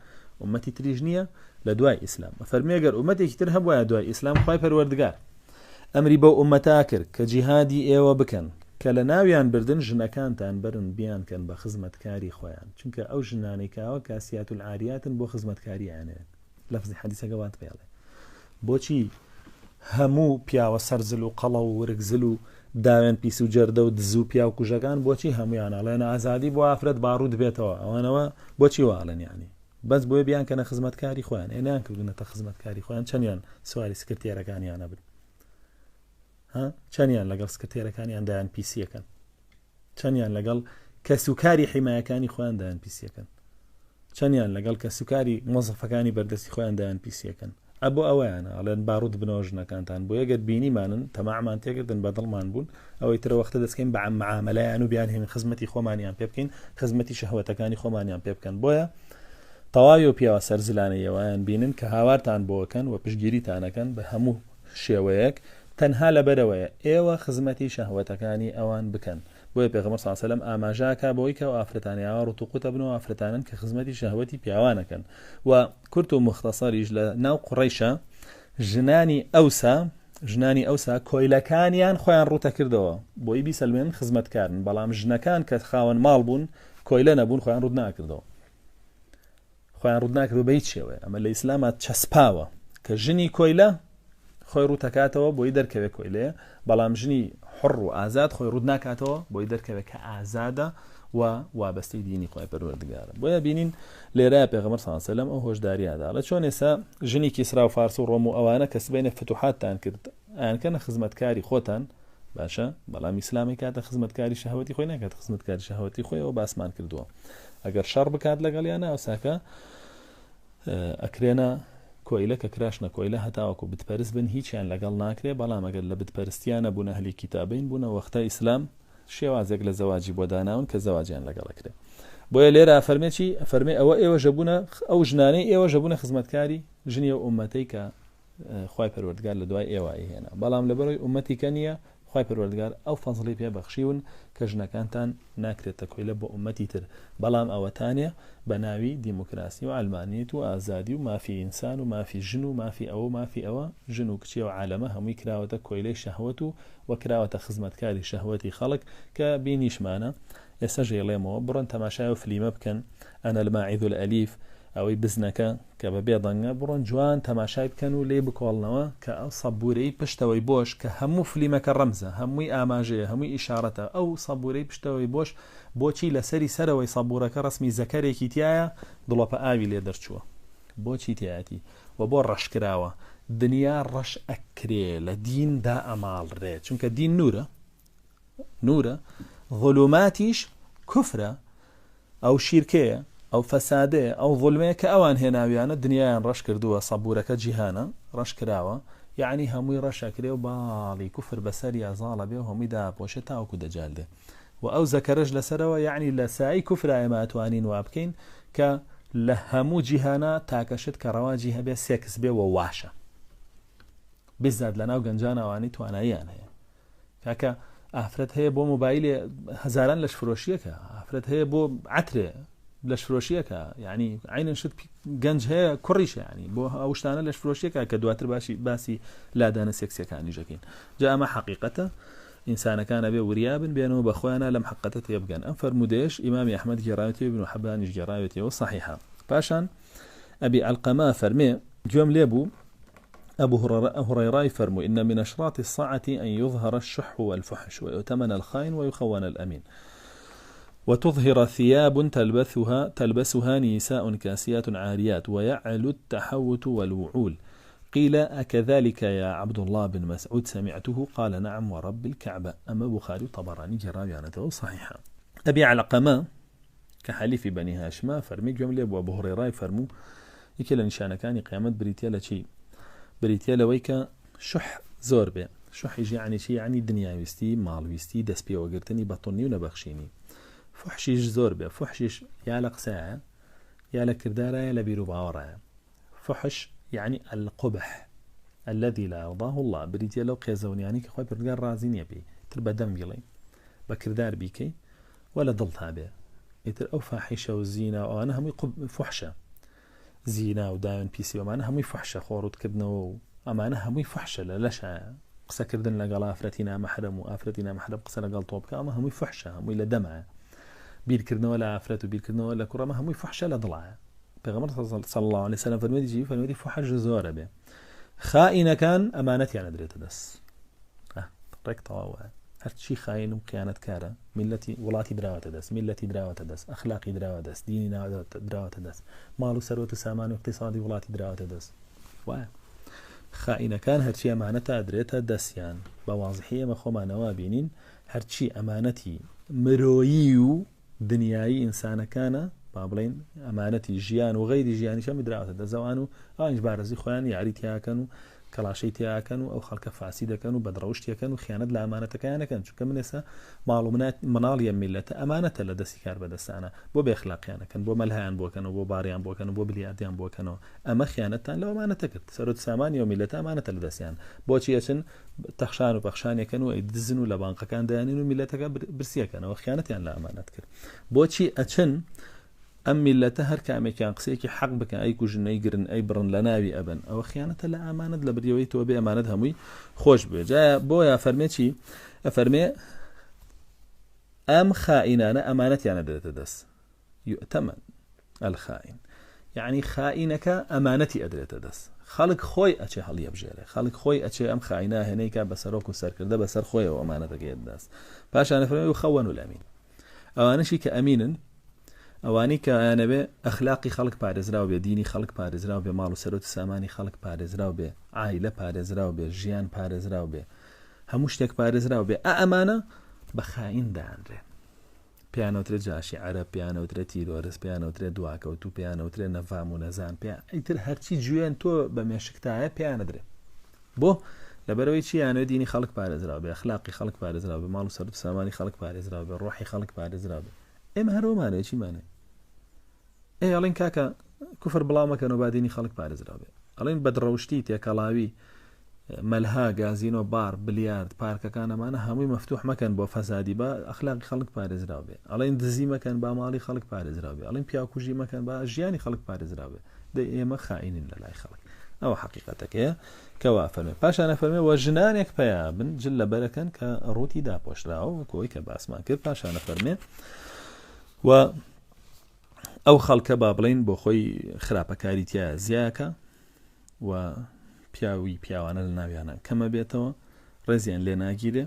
S1: ئومەتی تریش نییە لە دوای ئیسلام فەرمی گەر ئومەتێکی تر هەبوایە دوای ئیسلام خوای پەروەردگار ئەمری بەو ئومەتا کرد کە جیهادی ئێوە بکەن کە لە ناویان بردن ژنەکانتان بەرن بیانکەن بە خزمەتکاری خۆیان چونکە ئەو ژنانەی کاوە کاسیات العاریاتن بۆ خزمەتکاری ئەیانەوێت لەفزی حەدیسەکە وات پێڵێ بۆچی هەموو پیاوە سەرزل و قەڵەو و ورگزل و داوێن پیس و جەردە و دز و پیاو کوژەکان بۆچی هەمویان ئەڵێن ئازادی بۆ ئافرەت باڕوت بێتەوە ئەوانەوە بۆچی واڵێن یعنی بەس بۆیە بیان کەنە خزمەتکاری خۆیان ئێنیان کردونەتە خزمەتکاری خۆیان چەندیان سواری سکرتێرەکانیانە بن. ها چەندیان لەگەڵ سکرتێرەکانیان دایان پیسیەکەن چەندیان لەگەڵ کەسوکاری حیمایەکانی خۆیان دایان پیسیەکەن چەندیان لەگەڵ کەسوکاری مۆزەفەکانی بەردەستی خۆیان دایان پیسیەکەن ئەبۆ ئەوەیانە ئەڵێن باڕوت بنەوە ژنەکانتان بۆ یەگەر بینیمانن تەماعمان تێکردن بە دڵمان بوون ئەوەی ترە وەختە دەستکەین بە معاملەیان و بیان هێن خزمەتی خۆمانیان پێ بکەین خزمەتی شەهوەتەکانی خۆمانیان پێ بکەن بۆیە تەواوی و پیاوە سەرزلانە یەوایان بینن کە هاوارتان بۆکەن و پشگیریتانەکەن بە هەموو شێوەیەک تەنها لەبەرئەوەیە ئێوە خزمەتی شەهوەتەکانی ئەوان بکەن بۆیە پێغەمبەر صلی اللە علیە وسلم ئاماژە ئەکا بەوەی کە ئەو ئافرەتانەی ئاوا ڕوتوقوت ئەبن و ئافرەتانەن کە خزمەتی شەهوەتی پیاوان ئەکەن و کورت و موختەسەریش لە ناو قوڕەیشا ژنانی ئەوسا ژنانی ئەوسا کۆیلەکانیان خۆیان ڕوتە کردەوە بۆی بیسەلمێنن خزمەتکارن بەڵام ژنەکان کە خاوەن ماڵ بوون کۆیلە نەبوون خۆیان ڕوت ناکردەوە خۆیان ڕوت ناکردەوە بە هیچ شێوەیە ئەمە لە ئیسلاما چەسپاوە کە ژنی کۆیلە خۆی ڕوتەکاتەوە بۆی دەرکەوێت کۆیلەیە بەڵام ژنی حڕ و ئازاد خۆی ڕوت ناکاتەوە بۆی دەرکەوێت کە ئازادە و وابەستەی دینی خۆی پەروەردگارە بۆیە بینین لێرە پێغەمبەر صلی الله علیه و سلم ئەو هۆشداریادا لە چۆن ئێستا ژنی کیسرا و فارس و ڕۆم و ئەوانە کە سبەینێ فتوحاتتان کرد ئەیانکەنە خزمەتکاری خۆتان باشە بەڵام ئیسلامی کاتە خزمەتکاری شەهوەتی خۆی ناکات خزمەتکاری شەهوەتی خۆیەوە باسمان کردووە ئەگەر شەڕ بکات لەگەڵیانە ئەوساکە ئەکرێنە کۆیلە کە کراشنە کۆیلە هەتاوەکو بتپەرست بن هیچیان لەگەڵ ناکرێ بەڵام ئەگەر لە بتپەرستیانە بوون ئەهلی کیتابین بوونە وەختە ئیسلام شێوازێک لە زەواجی بۆ داناون کە زەواجیان لەگەڵ ئەکرێ بۆیە لێرە ئەفەرمێ چی ئەفەرمێ ئەوە ئێوە ژەبوونە ئەو ژنانەی ئێوە ژەبوونە خزمەتکاری ژنی ئەو ئومەتەی کە خوای پەروەردگار لە دوای ئێوە ئەیهێنا بەڵام لەبەرەوەی ئومەتی کە نییە خوای پەروەردگار ئەو فەزڵی پێ بەخشیون کە ژنەکانتان ناکرێتە کۆیلە بۆ ئومەتی تر بەڵام ئەوەتانێ بە ناوی دیموکراسی و عەلمانیت و ئازادی و مافی ئینسان و مافی ژن و مافی ئەوە و مافی ئەوە ژن و کچی ئەو عالەمە هەمووی کراوەتە کۆیلەی شەهوەت و و کراوەتە خزمەتکاری شەهوەتی خەڵک کە بینیشمانە ئێستاش ئەیڵێمەوە بڕۆن تەماشای ئەو فلیمە بکەن انا الماعز الالیف ئەوەی بزنەکە کە بە بێ دەنگە بڕۆن جوان تەماشای بکەن و لێی بکۆڵنەوە کە ئەو سەبورەی پشتەوەی بۆش کە هەموو فلیمەکە ڕەمزە هەمووی ئاماژەیە هەمووی ئیشارەتە ئەو سەبورەی پشتەوەی بۆش بۆچی لەسەری سەرەوەی سەبورەکە ڕەسمی زەکەرێکی تیایە دڵۆپە ئاوی لێ دەرچووە بۆچی تیایەتی وە بۆ ڕەش کراوە دنیا ڕەش ئەکرێ لە دین دائەماڵرێ چونکە دین نورە نورە ظلوماتیش کوفرە ئەو شیرکەیە ئەو فەسادەیە ئەو ظلمەیە کە ئەوان هێناویانە دنیایان ڕەش کردووە سەبورەکە جیهانە ڕەش کراوە یعنی هەمووی ڕەش ئەکرێ و باڵی کوفر بەسەریا زاڵە بێ و هەمووی داپۆشێ تاوەکو دەجال دێ و ئەو زەکەرەش لەسەرەوە یعنی لە سای کوفرا ئێمە ئەتوانین وا بکەین کە لە هەموو جیهانا تاکە شت کە ڕەواجی هەبێ سێکس بێ و واشە بزات لەناو گەنجان ئەوانەی تواناییان هەیە کاکە ئافرەت هەیە بۆ مۆبایلێ هەزاران لەش فرۆشیەکە ئافرەت هەیە بۆ عترێ لەش فرۆشیەکە یعنی عینەن شت گەنج هەیە کوڕیش ینی بۆ ئەو شتانە لەش فرۆشیەکە کە دواتر باشی باسی لادانە سێکسیەکانی ژەکەین جا ئەمە حەقیقەتە ئینسانەکان ئەبێ وریا بن بێنەوە بە خۆیانە لەم حەقەتە تێبگەن ئەم فەرموودەیەش ئیمامی ئەحمەد گێڕاوێتی ابن حبانیش گێڕاوێتیەوە صحیحە پاشان ئەبی علقەمە فەرمێ گوێم لێ بوو أبو هريرة فرمو إن من أشراط الساعة أن يظهر الشح والفحش ويؤتمن الخائن ويخون الأمين وتظهر ثياب تلبثها تلبسها نساء كاسيات عاريات ويعلو التحوت والوعول قيل أكذلك يا عبد الله بن مسعود سمعته قال نعم ورب الكعبة أما بخاري وطبراني جراويانته صحيحة أبي علقمة کە حەلیفی بەنی هاشمە فەرمی گوێم لێ بوو ئەبو هوڕەیڕای فەرموو یەکێ لە نیشانەکانی قیامەت بریتیە لە چی بریتیە لەوەی کە شح زۆر بێ شحیش یعنی چی یعنی دنیاویستی ماڵویستی دەست پێوەگرتنی بەتونی و نەبەخشینی فحشیش زۆر بێ فحشیش یا لە قسەیە یا لە کردارایە لە بیر و باوەڕایە فحش یعنی القبح الذي لا يرضاه الله بریتیە لەو قێزەونیانی کە خۆی پەروەردگار ڕازی نییە پێی تر بە دەم بیڵێی بە کردار بیکەی و لە دڵتا بێ ئیتر ئەو فاحیشە و زینا و ئەوانە هەمووی فحشە زینا و داوێن پیسی ئەمانە هەمووی فحشە خۆڕوتکردنەوە و ئەمانە هەمووی فحشە لە لەشە قسەکردن لەگەڵ ئافرەتی نامەحرەم و ئافرەتی نامەحرەم قسە لەگەڵ تۆ بکە ئەمە هەمووی فحشە هەمووی لە دەمایە بیرکردنەوە لە ئافرەت و بیرکردنەوە لە کوڕەمە هەمووی فحشە لە دڵایە پێغەمبەر صلی الله علیه وسلم فەرمووی چی فەرمووی فحش زۆرە بێ خائینەکان ئەمانەتیان ئەدرێتە دەست ڕێک تەواوە هەرچی خاین و قیانەتکارە میلەتی وڵاتی دراوەتە دەست میلەتی دراوەتە دەست ئەخلاقی دراوە دەست دینی دراوەتە دەست ماڵ و سەروەت و سامان و اقتصادی وڵاتی دراوەتە دەست وایە. خائینەکان هەرچی ئەمانەتە ئەدرێتە دەستیان بە وازحی ئێمە خۆمان ئەوە ئەبینین هەرچی ئەمانەتی مرۆیی و دنیایی ئینسانەکانە با بڵێین ئەمانەتی ژیان و غەیری ژیانیش هەمووی دراوەتە دەست ئەوان و ئەوانیش بارەزی خۆیان یاری تیاکەن و کەڵاشەی تیاکەن و ئەو خەڵکە فاسی دەکەن و بەدڕەوشتیەکەن و خیانەت لە ئەمانەتەکەیان ئەکەن چونکە من ئێستا ماڵ و مناڵی ئەم میللەتە ئەمانەتە لە دەستی کاربەدەستانە بۆ بێ ئەخلاقیان ئەکەن بۆ مەلهایان بۆ ئەکەنەوە بۆ باریان بۆ ئەکەنەوە بۆ بلیاردیان بۆ ئەکەنەوە ئەمە خیانەتتان لەو ئەمانەتە کرد سەرۆت سامانی ئەو میللەتە ئەمانەتە لە دەستیان بۆچی ئەچن تەخشان و پەخشان یەکەن و ئەیدزن و لە بانقەکان دایانین و میللەتەکە برسیەکەنەوە خیانەتیان لە ئەمانەت کرد بۆچی ئەچن ئەم میللەتە هەر کامێکیان قسەیەکی حەق بکەن ئەی کوژن ئەی گرن ئەی بڕن لە ناوی ئەبەن ئەوە خیانەتە لە ئامانەت لە بریەوەی تۆ بێ ئەمانەت هەمووی خۆش بێ جا بۆیە فەرمێ چی ئەفەرمێ ئەم خائینانە ئەمانەتیانە دەێتە دەست یؤتمن الخائن یعنی خائینەکە ئەمانەتی ئەدرێتە دەست خەڵک خۆی ئەچێ هەڵیەبژێرێ خەڵک خۆی ئەچێ ئەم خائینە هێنەیکا بە سەرۆک و سەرکردە بەسەر خۆیەوە ئەمانەتەکەی دەست پاشان فەرمی وخەوەن الامین ئەوانەشی کە ئەمینن ئەوانەی کە ئەیانەوێ ئەخلاقی خەڵک پارێزراو بێ، دینی خەڵک پارێزراو بێ، ماڵ و سەروەت و سامانی خەڵک پارێزراو بێ، عایلە پارێزراو بێ، ژیان پارێزراو بێ، هەموو شتێک پارێزراو بێ، ئا ئەمانە بە خائین دانرێن. پێیانەوترێ جاشی عەرەب، پێیانەوترێ تیرۆرست، پێیانەوترێ دواکەوتوو، پێیانەوترێ نەفام و نەزان، پێیان ئیتر هەرچی جوێن تۆ بە مێشکتایە پێیانەدرێ. بۆ؟ لەبەرئەوەی چی ئەیانەوێت دینی خەڵک پارێزراو بێ، ئەخلاقی خەڵک پارێزراو بێ، ماڵ و سەروەت و سامانی خەڵک پارێزراو بێ، ڕۆحی خەڵک پارێزراو بێ. ئێمە هەر ئەومانەوێ چیمانەوێ؟ ئێ ئەڵێن کاکە کوفر بڵاو مەکەنەوە با دینی خەڵک پارێزراو بێ. ئەڵێن بەدڕەوشتی، تێکەڵاوی، مەلها، گازینۆ، باڕ، بلیارد، پارکەکان ئەمانە هەمووی مەفتوح مەکەن بۆ فەسادی با ئەخلاقی خەڵک پارێزراو بێ. ئەڵێن دزی مەکەن با ماڵی خەڵک پارێزراو بێ. ئەڵێن پیاوکوژی مەکەن با ژیانی خەڵک پارێزراو بێ. دەی ئێمە خائینین لە لای خەڵک. ئەوە حەقیقەتەکەیە کە وا فەرمێ. پاشان ئەفەرمێ وە ژنانێک پەیا بن جل لەبەرەکەن کە ڕووتی داپۆشراوە وەکو ئەوەی کە باسمان کرد. پاشان ئەفەرمێ و ئەو خەڵکە با بڵێین بۆ خۆی خراپەکاری تیا زیاکە و پیاوی پیاوانە لە ناویانە کەمە بێتەوە ڕێزیان لێ ناگیرێ.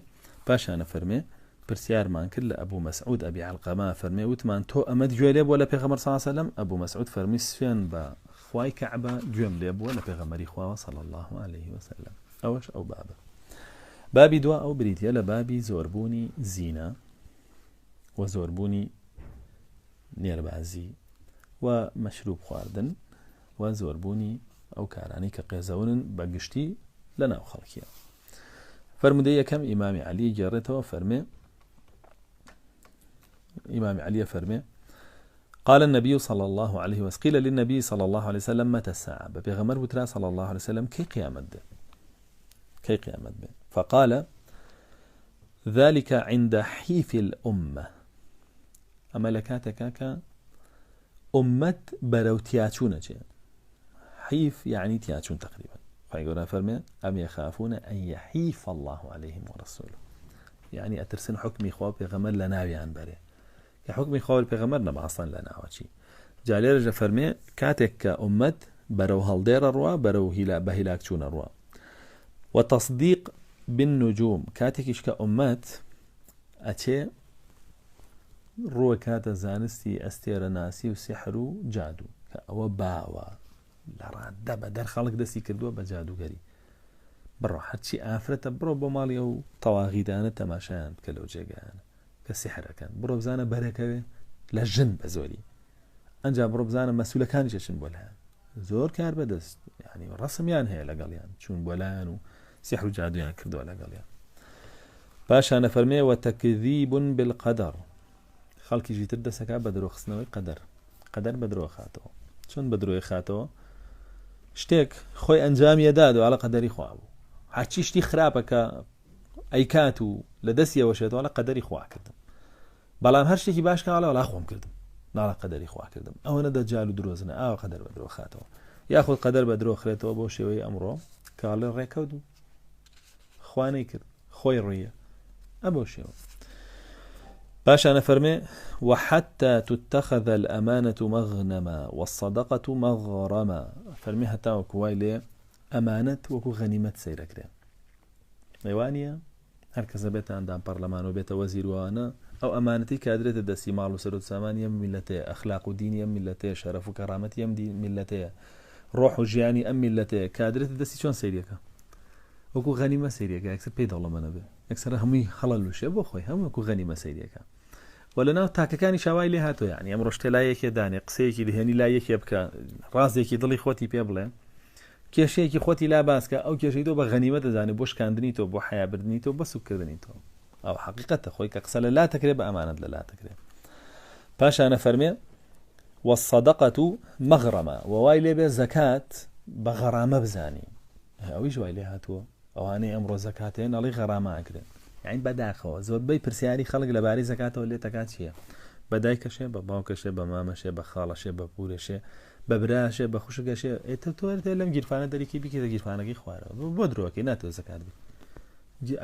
S1: پاشان ئەفەرمێ پرسیارمان کرد لە ئەبو مەسعود ئەبی عەلقەمە فەرمێ وتمان تۆ ئەمەت گوێ لێ بووە لە پێغەمبەر صلی اللە علیه وسلم؟ ئەبو مەسعود فەرمی سوێن بە خوای کەعبە گوێم لێ بووە لە پێغەمبەری خواوە صلی اللە علیه وسلم. ئەوەش ئەو بابە. بابی دوا ئەو بریتیە لە بابی زۆربوونی زینا و زۆربوونی نێربازی و مەشروب خواردن و زۆربوونی ئەو کارانەی کە قێزەونن بە گشتی لە ناو خەڵکیە. فەرموودەی یەکەم ئیمامی عەلی گێڕێتەوە فەرمێ ئیمامی عەلیە فەرمێ قال النبي صلى الله عليه وسلم قيل للنبي صلى الله عليه وسلم متى الساعة بپێغەمبەر وترا صلى الله عليه وسلم كي قيامت ده كي قيامت به فقال ذلك عند حيف الأمة ئەمە لە کاتێکا کە ئوممەت بەرەو تیاچوون ئەچێ حیف یعنی تیاچوون تقریبا خوای گەورە فەرمێ ئەم یەخافون ئەن یحیف الله عليهم ورسوله یعنی ئەترسن حکمی خوا و پێغەمبەر لە ناویان بەرێ کە حکمی خوا و پێغەمبەر نەما ئەسڵەن لە ناوەچی جا لێرەش دەفەرمێ کاتێک کە ئوممەت بەرەو هەڵدێرە ڕوا بەرەو هیلا بە هیلاک چوونە ڕوا وتصدیق بالنجوم کاتێکیش کە ئوممەت ئەچێ ڕووەکاتە زانستی ئەستێرەناسی و سیحر و جادوو کە ئەوە باوە لە ڕاددە بەدەر خەڵک دەستی کردووە بە جادووگەری بڕۆ هەرچی ئافرەتە بڕۆ بۆ ماڵی ئەو تەواغیدانە تەماشایان بکە لەو جێگایانە کە سیحرەکەن بڕۆ بزانە بەرەکەوێ لە ژن بە زۆری ئەنجا بڕۆ بزانە مەسولەکانیش ئەچن بۆ لایان زۆر کار بەدەست ینی ڕسمیان هەیە لەگەڵیان چوون بۆ لایەن و سیحر و جادویان کردووە لەگەڵیان پاشان ئەفەرمێ وتکذیب بالقدر خەڵکیشی تر دەسەکا بە درۆخستنەوەی قەدەر قەدەر بە درۆ خاتەوە چۆن بە درۆی خاتەوە شتێک خۆی ئەنجامی ئەدات و ئەڵە قەدەری خوا بوو هەرچی شتی خراپە کە ئەیکات و لە دەستیەوە شێتەوە لە قەدەری خوا کردم بەڵام هەر شتێکی باش کە ئەڵێ وەڵا خۆم کردم ناڵێ قەدەری خوا کردم ئەوەنە دەجال و درۆزنە ئاوا قەدەر بە درۆ خاتەوە یاخود قەدەر بە درۆ خرێتەوە بۆ شێوەی ئەمڕۆ کە ئەڵێ ڕێکەوت بوو خوا نەیکرد خۆی ڕوویە ئە بۆ شێوە پاشانە فەرمێ وحتى تتخذ الأمانة مغنما والصدقة مغرما فەرمی هەتا وەکو وای لێ ئەمانەت وەکو غەنیمەت سەیرەکرێ ئەیوانە هەر کەسە بێتە ئەندام پەڕلەمان و بێتە وەزیر و ئەوانە، ئەو ئەمانەتەی کە ئەدرێتە دەستی ماڵ و سەروەت و سامانی ئەم میللەتەیە، ئەخلاق و دینی ئەم میللەتەیە، شەرەف و کەڕامەتی ئەم میللەتەیە. ڕۆح و ژیانی ئەم میللەتەیە کادرێتە دەستی چۆن سەیریەکە وەکو غەنیمە سەیریەکە یەکسەر پێی دەوڵەمەنە بێ یەکسەر هەمووی هەڵەلوشێ بۆ خۆی هەموو وەکو غەنیمە سەیریەکە و لەناو تاکەکانی شاوای لێ هاتۆ یعنی ئەم ڕۆشتێ لای یەکێ دانێ قسەیەکی دهێنی لای یەکێ بکە ڕازێکی دڵی خۆتی پێ بڵێ کێشەیەکی خۆتی لا باسکە ئەو کێشەی تۆ بە غەنیمە دەزانێت بۆ شکاندنی تۆ بۆ حیابردنی تۆ بە سوکردنی تۆ ئەو حقیقەتە خۆی کە قسە لە لا تەکرێ بە ئەمانەت لە لا تەکرێ پاشانە فەرمێ والصدقة مغرمە وە وای لێ بێ زەکات بە غەرامە بزانی ئەویش وای لێ هاتووە ئەوانەی ئەمڕۆ زەکاتێن ئەڵی غەرامە ئەکرێن یعنی بەداخەوە زۆربەی پرسیاری خەڵک لەبارەی زەکاتەوە لێ تەکات چییە بە دایکەشێ بە باوکەشێ بە مامەشێ بە خاڵەشێ بە پورەشێ بە براشێ بە خوشکەشێ ئێتە تۆ لەم گیرفانە دەریکی بیکەیتە گیرفانەکەی خوارەوە بۆ درۆکەی ناتەوە زەکات بی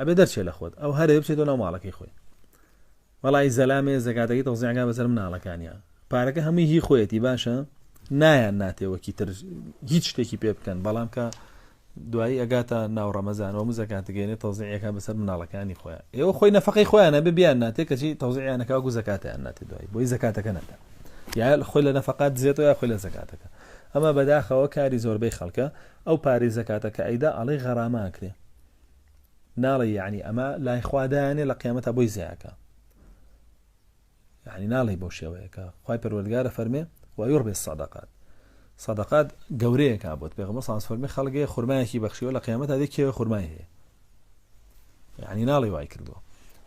S1: ئەبێ دەرچێ لە خۆت ئەو هەرێ بچێتەوە ناو ماڵەکەی خۆی وەڵی زەلامێ زەکاتەکەی تەوزیعەکا بەسەر مناڵەکانیا پارەکە هەمووی هی خۆیەتی باشە نایان ناتێ وەکی تر هیچ شتێکی پێ بکەن بەڵام کە دوایی ئەگاتە ناو ڕەمەزان و زەکاتگەێنێ تەوزیعەکە بەسەر مناڵەکانی خۆیان ئێوە خۆی نەفقەی خۆیانە بێ بیان ناتێ کەچی تەوزیعیانەکە وەکو زەکاتیان ناتێ دوایی بۆی زەکاتەکە نەدا یا خۆی لە نەفقات دزێتەوە یا خۆی لە زەکاتەکە ئەمە بەداخەوە کاری زۆربەی خەڵکە ئەو پارەی زەکاتەکە ئەیدا ئەڵێ غەراماکرێ ناڵێ یەعنی ئەمە لای خوا دایانێ لە قیامەتا بۆی زیاکە یعنی ناڵێ بۆ شێوەیەکە خوای پەروەردگارە فەرمێ ويربي الصدقات صدقات گەورەیەکە بۆت پێغەمبەر صلی الله فەرمی خەڵگێ خورمایەکی بەخشیوە لە قیامەتا دێ کێوە خورمای هەیە یعنی ناڵێ وای کردووە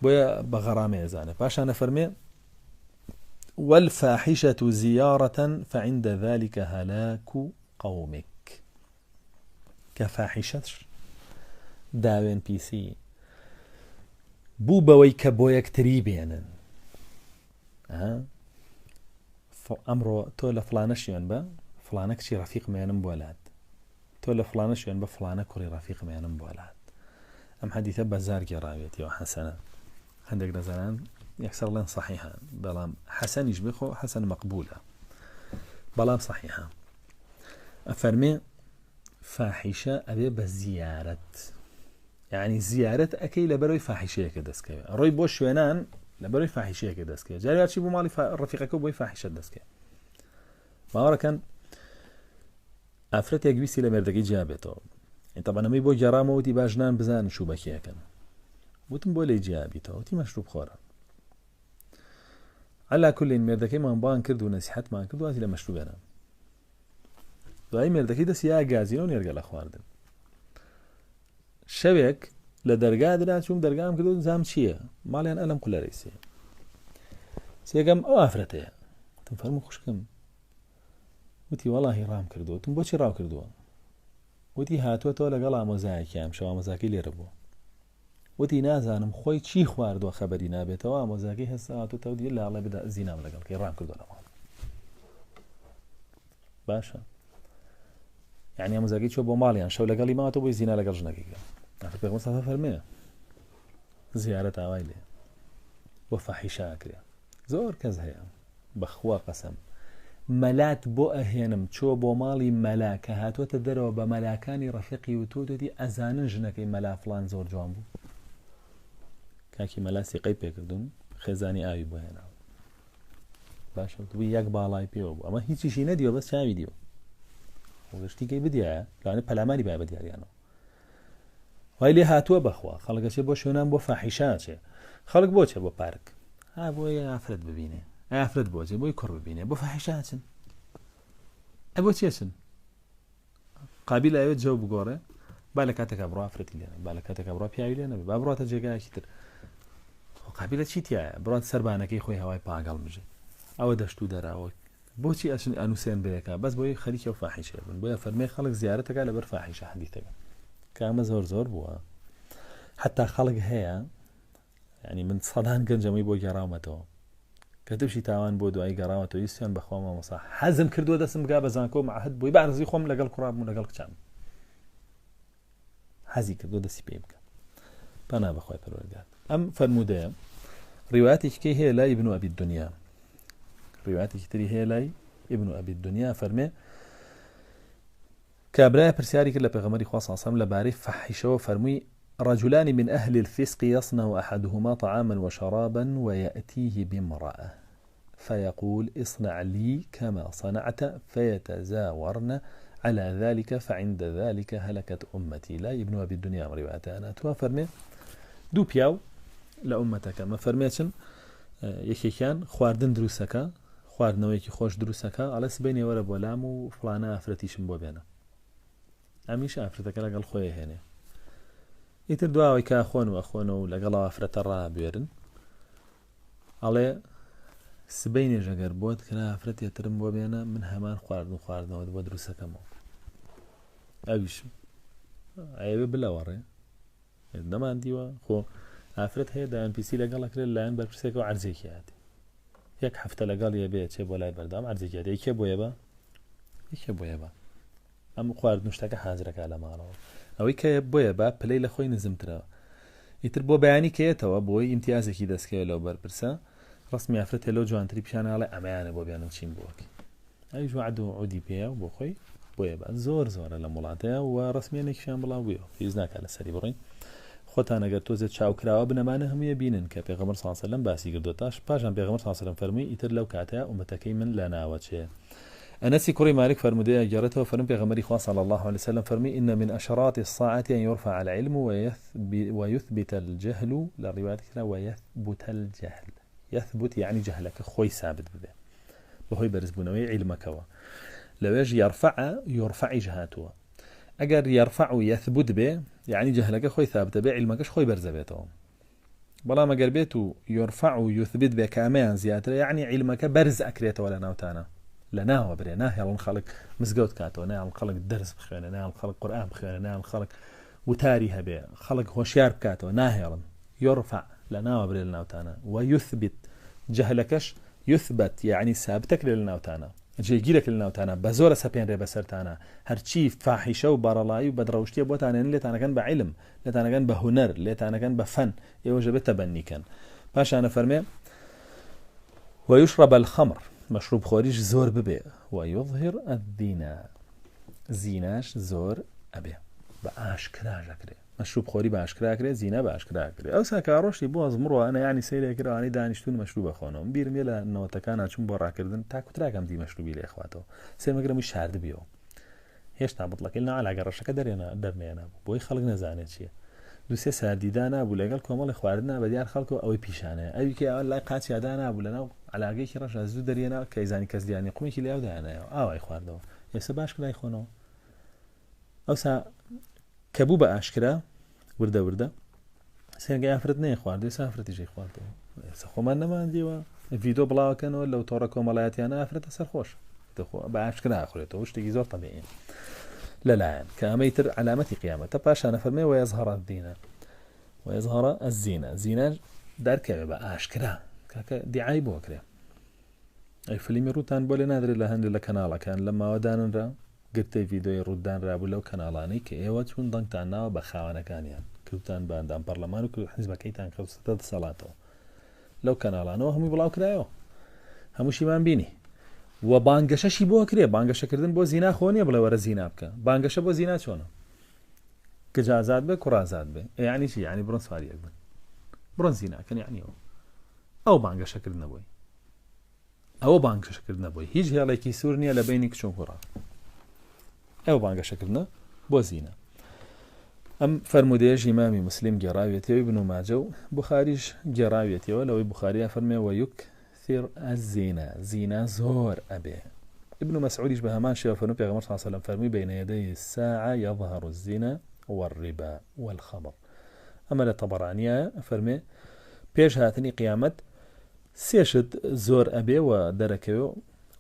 S1: بۆیە بە غەرامەیە زانێ پاشانە فەرمێ والفاحشة زيارة فعند ذلك هلاك قومك کە فاحیشەش داوێن پیسی بوو بەوەی کە بۆ یەکتری بێنن ئەمڕۆ تۆ لە فلانە شوێن بە فلانە کچی ڕەفیق مێنم بۆ لات تۆ لە فلانە شوێن بە فلانە کوڕی ڕەفیق مێنم بۆ لات ئەم حەدیثە بەزار گێڕاوێتیەوە حەسەنە هەندێک لە زانان یەکسەر ڵێن صحیحە بەڵام حەسەنیش بخۆ حەسەن مەقبولە بەڵام صحیحە ئەفەرمێ فاحیشە ئەبێ بە زیارەت یعنی زیارەت ئەەکەی لە بەرەوەی فاحیشەیەکە دەستکەوێت ڕۆی بۆ شوێنان لە بەرەوەی فاحیشەیەکە دەستکەوێت جاری چی بۆ ماڵی ڕفیقەکە بۆی فاحیشە دەستکەوێت باوەڕەکەن ئافرەتێک ویستی لە مێردەکەی جیا بێتەوە تەبعەن ئەمەی بۆ گێڕامەوە وتی با ژنان بزانن شوو بەکێ ئەکەن وتم بۆ لێی جیا بیتەوە وتی مەشروب خۆرە علا کلین مێردەکەیمان بان کرد و نەسیحەتمان کرد وازی لە مەشروب هێنا دوایی مێردەکەی دەستی یا گازینە و نێرگە لە خواردن شەوێک لە دەرگا درا چووم دەرگام کرد زام چییە ماڵیان ئەلم قولەرەیسێ سێگەم ئەو ئافرەتەیە تم فەرمو خوشکم وتی وەڵاهی ڕام کردووە وتم بۆچی ڕاو کردووە وتی هاتووەتەوە لەگەڵ ئامۆزایەکی ئەم شەو ئامۆزاکەی لێرە بووە وتی نازانم خۆی چی خواردووە خەبەری نابێتەوە ئامۆزاکەی هەستا هاتووەتەوە دی لاڵێ بدا زینام لەگەڵ کەی ڕام کردووە لە ماڵ باشە یعنی ئامۆزاکەی چۆ بۆ ماڵیان شەو لەگەڵی ماوەتەوە بۆی زینا لەگەڵ ژنەکەی کرد ئاخر پێغەمبەر صلی الله فەرمێ زیارەت ئاوای لێ بۆ فاحیشە ئەکرێ زۆر کەس هەیە بەخوا قەسەم مەلات بۆ ئەهێنم چۆ بۆ ماڵی مەلا کە هاتوەتە دەرەوە بە مەلاکانی ڕەفیقی وتوتێتی ئەزانن ژنەکەی مەلا فڵان زۆر جوان بوو کاکی مەلا سیقەی پێکردون خێزانی ئاوی بۆ هێناوە باشە وتبووی یەک باڵای پێوە بوو ئەمە هیچیشی نەدیوە بەس چاوی دیوە گشتیکەی بدیایە لەوانەیە پەلاماری بای بە دیاریانەوە وای لێ هاتووە بەخوا خەڵک ئەچێ بۆ شوێنان بۆ فاحیشە ئەچێ خەڵک بۆ چێ بۆ پارک ها بۆ ئافرەت ببینێ ئافرەت بۆ چێ بۆی کوڕ ببینێ بۆ فاحیشە ئەچن ئە بۆ چێچن قابیل ئەوێت جەو بگۆڕێ با لە کاتێکا بڕوا ئافرەتی لێنە با لە کاتێکا بڕوا پیاوی لێنە با بڕاتە جێگایەکی تر قابیلە چی تایە بڕات سەربانەکەی خۆی هەوای پاگەڵ بژێ ئەوە دەشت و دەراوە بۆچی ئەچن ئەنوسێن بەیەکا بەس بۆی خەریکی ئەو فاحیشەیە بن بۆیە فەرمێ خەڵک زیارەتەکە لەبەر فاحیشە حەدیثەکە کە ئەمە زۆر زۆر بووە حتا خەڵک هەیە ینی من سەدان گەنجەمەی بۆ گێڕاومەتەوە کە تووشی تاوان بۆ دوایی گەڕاوەتەوە ویستیان بەخوا مامۆسا حەزم کردووە دەستم بگا بە زانکۆ معهد بۆی بارزی خۆم لەگەڵ کوڕام و لەگەڵ کچان حەزی کردووە دەستی پێ بکە پەنا بەخوای پەروەردگار ئەم فەرموودەیە ڕیواتێکی کەی هەیە لای ابن ابی الدنیا ڕیواتێکی تری هەیە لای ابن ابی الدنیا فەرمێ کابرای پرسیاری کرد لە پێغەمبەری خوا صلی الله علیه و لەبارەی فەحیشەوە فەرمووی رجلان من أهل الفسق يصنع أحدهما طعاما وشرابا ويأتيه بامرأة فيقول اصنع لي كما صنعت فيتزاورن. على ذلك فعند ذلك هلكت أمتي. لای ابن أبي الدنيا ئەم ڕیوایەتەیان هاتووە، فەرمێ دوو پیاو لە ئومەتەکەمە فەرمێ چن، یەکێکیان خواردن دروستەکە، خواردنەوەیەکی خۆش دروستەکە، ئەڵێ سبەینێ وەرە بۆ لام و فڵانە ئافرەتیشم بۆ بێنە. ئەمیش ئافرەتەکە لەگەڵ خۆی هێنێ. ئیتر دواوەی کە خۆن و ئەخۆنەوە و لەگەڵ ئافرەتە ڕابێرن، ئەڵێ سبەینێش ئەگەر بۆت کرا ئافرەتێ ترم بۆ بێنە، من هەمان خواردن و خواردنەوەت بۆ دروستەکەمەوە. ئەویش ئەیەوێ بلەوەڕێ، نەمان دیوە. خۆ ئافرەت هەیە دایان پیسی لەگەڵ ئەکرێت لایەن بەرپرسێکەوە عەرزێکی هاتێ، یەک هەفتە لەگەڵ یە بێ چێ بۆ لای بەردەوام عەرزێکی هاتێ، یەکێ بۆیە بە یەکێ بۆیە بە ئەم خواردن و شتەکە حازرەکە لە ماڵەوە، ئەوەی کە بۆیە با پلەی لە خۆی نزمترە. ئیتر بۆ بەیانی کەیەتەوە بۆی ئیمتیازێکی دەستکەوێت لەو بەرپرسە، ڕسمی ئافرەتێ لەو جوانتری پیشاناڵێ ئەمەیانە بۆ بێنم چیم بۆکەی. ئەویش وەعد و عودی پێیە و بۆ خۆی بۆیە بە زۆر زۆرە لەم وڵاتەیە و ڕسمیانێکیشیان بڵاو بوویەوە، پێویست ناکات لەسەری بڕۆین. خۆتان ئەگەر تۆزێ چاوکراوە بنەمانە هەموویە بینن کە پێغەمبەر صلی الله علیه و سلم باسی کردووە. تاش پاشان پێغەمبەر صلی الله علیه و سلم فەرمووی ئیتر لەو کاتەیە ئومەتەکەی من لەناوەچێ. ئەنەسی کوڕی مالک فەرموودەیە گێڕێتەوە فەرمووی پێغەمبەری خوا صلی الله علیه و سلم فەرمووی ان من اشراط الساعة ان يرفع العلم ويثبت الجهل، لە ڕیوایەتێکی ترا ويثبت الجهل، يثبت یعنی جەهلەکە خۆی ثابت ببێ بەهۆی بەرزبوونەوەی عیلمەکەوە. لەوێش یەرفع یورفعیش هاتووە. ئەگەر یەرفع و یەثبت بێ یعنی جەهلەکە خۆی ثابتە بێ، عیلمەکەش خۆی بەرزەبێتەوە. بەڵام ئەگەر بێت و یورفع و یوثبت بێ کە ئەمەیان زیاترە، یعنی عیلمەکە بەرز ئەکرێتەوە لە ناوتانە، لە ناوە برێ، ناهێڵن خەڵک مزگەوت کاتەوە، ناهێڵن خەڵک دەرس بخوێنێ، ناهێڵن خەڵک قورئان بخوێنێ، ناهێڵن خەڵک وتاری هەبێ، خەڵک هۆشیار بکاتەوە، ناهێڵن. یورفع لە ناوە برێ لە ناوتانە، و یوثبت جەهلەکەش یوثبت یعنی سابتەکرێ لە ناوتانە، جێگیرەکرێ لە ناوتانە، بە زۆرە سەپێنرێ بەسەرتانە، هەرچی فاحیشە و بەڕەڵایی و بەدڕەوشتیە بۆتان هێنن لێتانەکەن بە عیلم، لێتانەکەن بە هونەر، لێتانەکەن بە فەن، ئێوەش ئەبێ تەبەنی کەن. پاشان ئەفەرمێ ویشرب الخمر، مەشروب خۆریش زۆر ببێ، ویظهر الزنا، زیناش زۆر ئەبێ، بە ئاشکراش ئەکرێ، مەشروب خۆری بە ئاشکرا ئەکرێ، زینا بە ئاشکرا ئەکرێ. ئەوسا کە ڕۆشتی بۆ ئەزمڕۆ ئەنە یانی سەیرێ کرد ئەوانەی دانیشتوون مەشروب ئەخۆنەوە. من بیرم یە لە نەوەتەکانا چووم بۆ ڕاکردن تا کوتراکەم دی مەشروبی لێ خواتەوە. سێمەگرم وی شاردبیەوە. هێشتا بتڵەکەی لەناو عەلاگە ڕەشەکە دەرێنا دەرنەیەنابوو بۆی خەڵک نەزانێت چییە. دوو سێ ساردی دانابوو لەگەڵ کۆمەڵی خواردنا بە دیار خەڵکەوە ئەوەی پیشانەیە. ئەوی کە ئەوە لای قاچیا دانابوو لەناو عەلاگەیەکی ڕەشا زوو دەریێنا کە ئەیزانی کەس دیار نییە قومێکی لێ ئەو دایانایەوە ئاوای خواردەوە. ئێستا باش کرای خۆنەوە. ئەوسا کە بوو بە ئاشکرا وردە وردە سێنگە ئافرەت نەیخوارد، ئێستا ئافرەتیش ئەیخواردەوە. ئێستا خۆمان نەماندیوە ڤیدۆ بڵاوەکەنەوە لەو تۆڕە کۆمەڵایەتیانە ئافرەتە سەرخۆش دەخۆ بە ئاشکرا ئەخورێتەوە، شتێکی زۆر تەبیعیە لەلایەن کە ئەمەی تر عەلامەتی قیامەتە. پاشان ئەفەرمێ وەیەزهەڕ الدینە، وەیەزهەڕ الزینە، زینە دەرکەوێ بە ئاشکرا، کاکە دیعای بۆ کرێ. ئەی فلیمی ڕووتان بۆ لێ نادرێت لە هەندێک لە کەناڵەکان لە ماوە داننرا گرتەی ڤیدۆی ڕووت دانرابوو لەو کەناڵانەی کە ئێوە چوون دەنگتان ناوە بە خاوەنەکانیان کردتان بە ئەندام پەرلەمان و حزبەکەیتان خستە دەسەڵاتەوە لەو کەناڵانەوە هەمووی بڵاو کرایەوە هەمووشیمان بینی و بانگەشەشی بۆ کرێ. بانگەشەکردن بۆ زینا خۆ نییە بڵێ وەرە زینا بکە. بانگەشە بۆ زینا چۆنە؟ کچ ئازاد بێ کوڕ ئازاد بێ، یعنی چی؟ یعنی بڕۆن سواری یەک بن، بڕۆن زیناکەن، یعنی ئەوە ئەو بانگەشەکردنە بۆی، ئەوە بانگەشەکردنە بۆی. هیچ هێڵێکی سوور نییە لە بینی کچ و کوڕە، ئەو بانگەشەکردنە بۆ زینا. ئەم فەرموودەیەش ئیمامی مسلم گێڕاویەتەوەی ابن ماجە و بخاریش گێڕاویەتەوە. لەوەی بخاریا فەرمێ ويكثر الزنا، زینا زۆر ئەبێ. ابن مسعودیش بە هەمان شێوە فەرموو پێغەمبەر صلی الله علیه و سلم فەرمووی بین یدی الساعة يظهر الزنا والربا والخمر. ئەمە لە تەبەرانیایە فەرمێ پێش هاتنی قیامەت سێ شت زۆر ئەبێ و دەرەکەوێ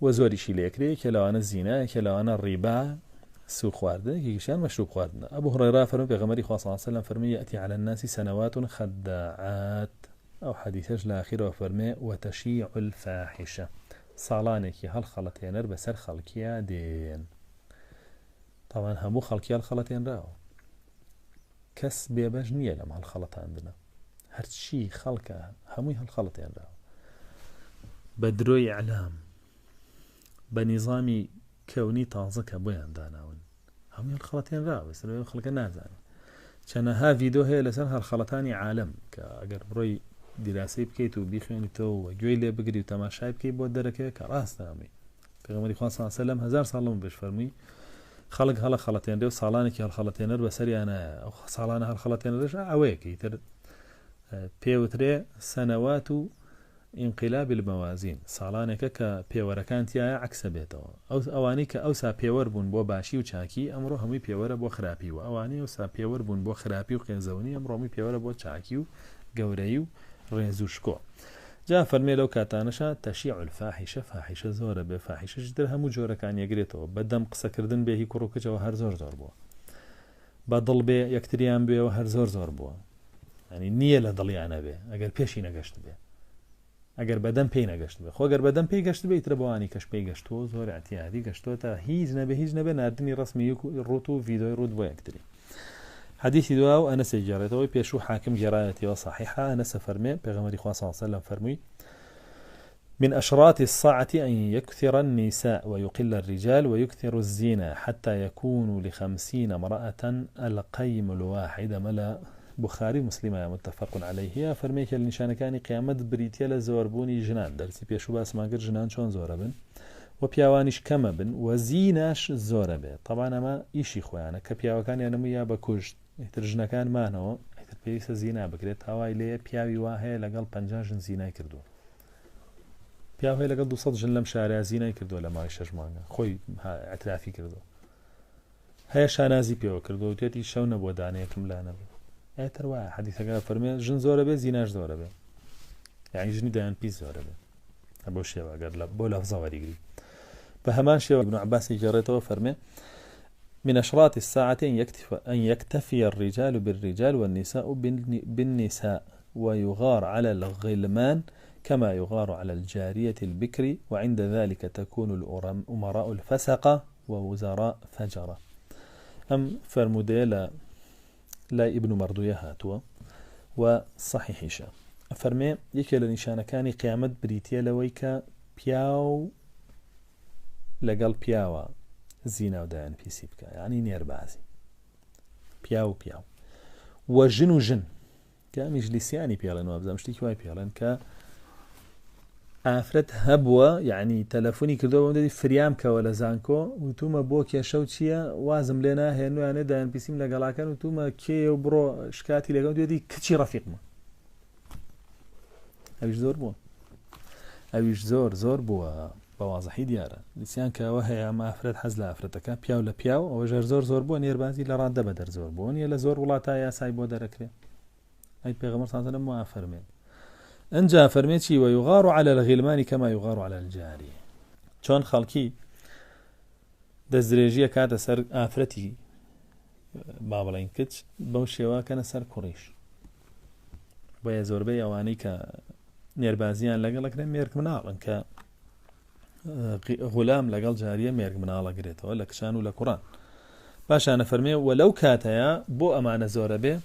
S1: و زۆریشی لێکرێ، یەکێ لەوانە زینا، یەکێ لەوانە ڕیبا سوو خواردن، یەکێکیشیان مەشروب خواردنە. ئەبو هوڕەیرە فەرمووی پێغەمبەری خوا صلی الله علیه و سلم فەرمووی یەئتی علی الناس سنوات خداعات، ئەو حەدیثەش لە ئاخیرەوە فەرمێ وتشیع الفاحشە، ساڵانێکی هەڵخەڵەتێنەر بەسەر خەڵکیا دێن. تاوان هەموو خەڵکی هەڵخەڵەتێنراوە، کەس بێبەش نییە لەم هەڵخەڵەتاندنە، هەرچی خەڵکە هەمووی هەڵخەڵەتێنراوە بە درۆی ئیعلام، بە نیزامی کەونی تازە کە بۆیان داناون، هەمووی هەڵخەڵەتێنراوە. سەر خەڵکە نازانێت چەنەها ڤیدۆ هەیە لەسەر هەڵخەڵەتانی عالەم کە ئەگەر بڕۆی دیراسەی بکەیت و بیخوێنیتەوە و گوێی لێ بگری و تەماشای بکەیت بۆ دەرەکەوێت کە ڕاستە هەمووی. پێغەمبەری خوا صلی الله علیه و سلم 1000 ساڵ لەمەو پێش فەرمووی. خەڵک هەڵەخەڵەتێنرێ و ساڵانێکی هەڵخەڵەتێنەر بەسەریانایە، ئەو ساڵانە هەڵخەڵەتێنەرەش ئەوەیە کە ئیتر پێوترێ سەنەوات و انقلاب الموازین، ساڵانێکە کە پێوەرەکان تیایا عەکسە بێتەوە. ئەو ئەوانەی کە ئەوسا پێوەر بوون بۆ باشی و چاکی، ئەمڕۆ هەمووی پێوەرە بۆ خراپی و ئەوانەی ئەوسا پێوەر بوون بۆ خراپی و قێزەونی، ئەمڕۆ هەمووی پێوەرە بۆ چاکی و گەورەیی و ڕێز و شکۆ. جا فەرمێ لەو کاتانەشا تشیع الفاحشە، فاحیشە زۆرە بێ، فاحیشەش تر هەموو جۆرەکان یەگرێتەوە، بە دەم قسەکردن بێ هی کوڕ و کچەوە هەر زۆر زۆر بووە. بە دڵ بێ یەکتریان بوێەوە هەر زۆر زۆر بووە. یانی نییە لە دڵیان نەبێ ئەگەر پێشی نەگەشت بێ ئەگەر بەدەم پێی نەگەشت بێ خۆ گەر بەدەم پێی گەشت بێ ئیتر بەوانی کەش پێی گەشتووە زۆر اعتیادی گەشتووە تا هیچ نەبێ هیچ نەبێ ناردنی ڕەسمی ڕوت و ڤیدۆی ڕوت بۆ یەکتری حەدیثی دوا و ئەنەسێ گێڕێتەوەی پێشوو حاکم گێڕایەتیەوە صحیحە ئەنەسە فەرمێ پێغەمبەری خوا صلی الله علیه وسلم فەرمووی من أشراط الساعة أن يكثر النساء ويقل الرجال ويكثر الزنا حتى يكون لخمسين امرأة القيم الواحد ئەمە لە بوخاری و مسلمایە متفق علیه فەرمێ یەکێ لە نیشانەکانی قیامەت بریتیە لە زۆربوونی ژنان دەرسی پێشوو باسمان کرد ژنان چۆن زۆرە بن و پیاوانیش کەمە بن و زیناش زۆرە بێ طبعا ئەمە ئیشی خۆیانە کە پیاوەکانیان هەموو یا بەکوشت ئیتر ژنەکان مانەوە ئیتر پێویستە زینا بکرێت تا وای لێیە پیاوی وا هەیە لەگەڵ 50 ژن زینای کردووە پیاو هەیە لەگەڵ 200 ژن لەم شارە زینای کردووە لە ماوەی شەش مانگە خۆی ئەترافی کردووە هەیە شانازی پێوە کردووە وتێتی شەو نەبووە دانەیەکم لا نەبوو ئەتر وایە حەدیثەکە فەرمێ ژن زۆرە بێ زیناش زۆرە بێ یعنی ژنی دایان پیس زۆرە بێ بۆ شێوە گەر لە بۆ لەفزە وەریگری بە هەمان شێوە ابن عباس گەڕێتەوە فەرمێ من أشراط الساعة أن يكتفي الرجال بالرجال والنساء بالنساء ويغار على الغلمان كما يغار على الجارية البكر وعند ذلك تكون الأمراء الفسقة ووزراء فجرة ئەم فەرموودەیە لە لای ئیبن مەردویە هاتووە و صحیحیشە ئەفەرمێ یەکێ لە نیشانەکانی قیامەت بریتە لەوەی کە پیاو لەگەڵ پیاوە زینا و دایان پیسی بکە یعنی نێربازی پیاو و پیاو و ژن و ژن کە ئەمیش لیسیانی پێڵێن وابزانم شتێکی وای پێڵێن کە ئافرەت هەبووە یعنی تەلەفۆنی کردەوە بەم دەدی فریام کەوە لە زانکۆ وتومە بۆ کێشە و چییە وازم لێ ناهێن ویانێ دایان پیسیم لەگەڵاکەن وتومە کێیە و بڕۆ شکاتی لەگەڵ دوێتی کچی ڕەفیقمە ئەویش زۆر بووە ئەویش زۆر زۆر بووە بە وازحی دیارە دیسیان کە ئەوە هەیە ئەمە ئافرەت حەز لە ئافرەتەکە پیاو لە پیاو ئەوە ژەر زۆر زۆر بووە نێربازی لە ڕاددە بەدەر زۆر بووە نیە لە زۆر وڵاتە یاسای بۆ دەرەکرێ ئەی پێغەمبەر صلی الله علیه و سلم وا فەرمێ ئەنجا فەرمێ چی ويغار على الغلمان كما يغار على الجارية چۆن خەڵکی دەستدرێژیە کاتە سەر ئافرەتی با بڵێین کچ بەو شێوە کەنە سەر کوڕیش بۆیە زۆربەی ئەوانەی کە نێربازیان لەگەڵ ئەکرێن مێرگ مناڵن کە غولام لەگەڵ جاریە مێرگ مناڵە گرێتەوە لە کچان و لە کوڕان پاشانە فەرمێ و لەو کاتەیە بۆ ئەمانە زۆرە بێ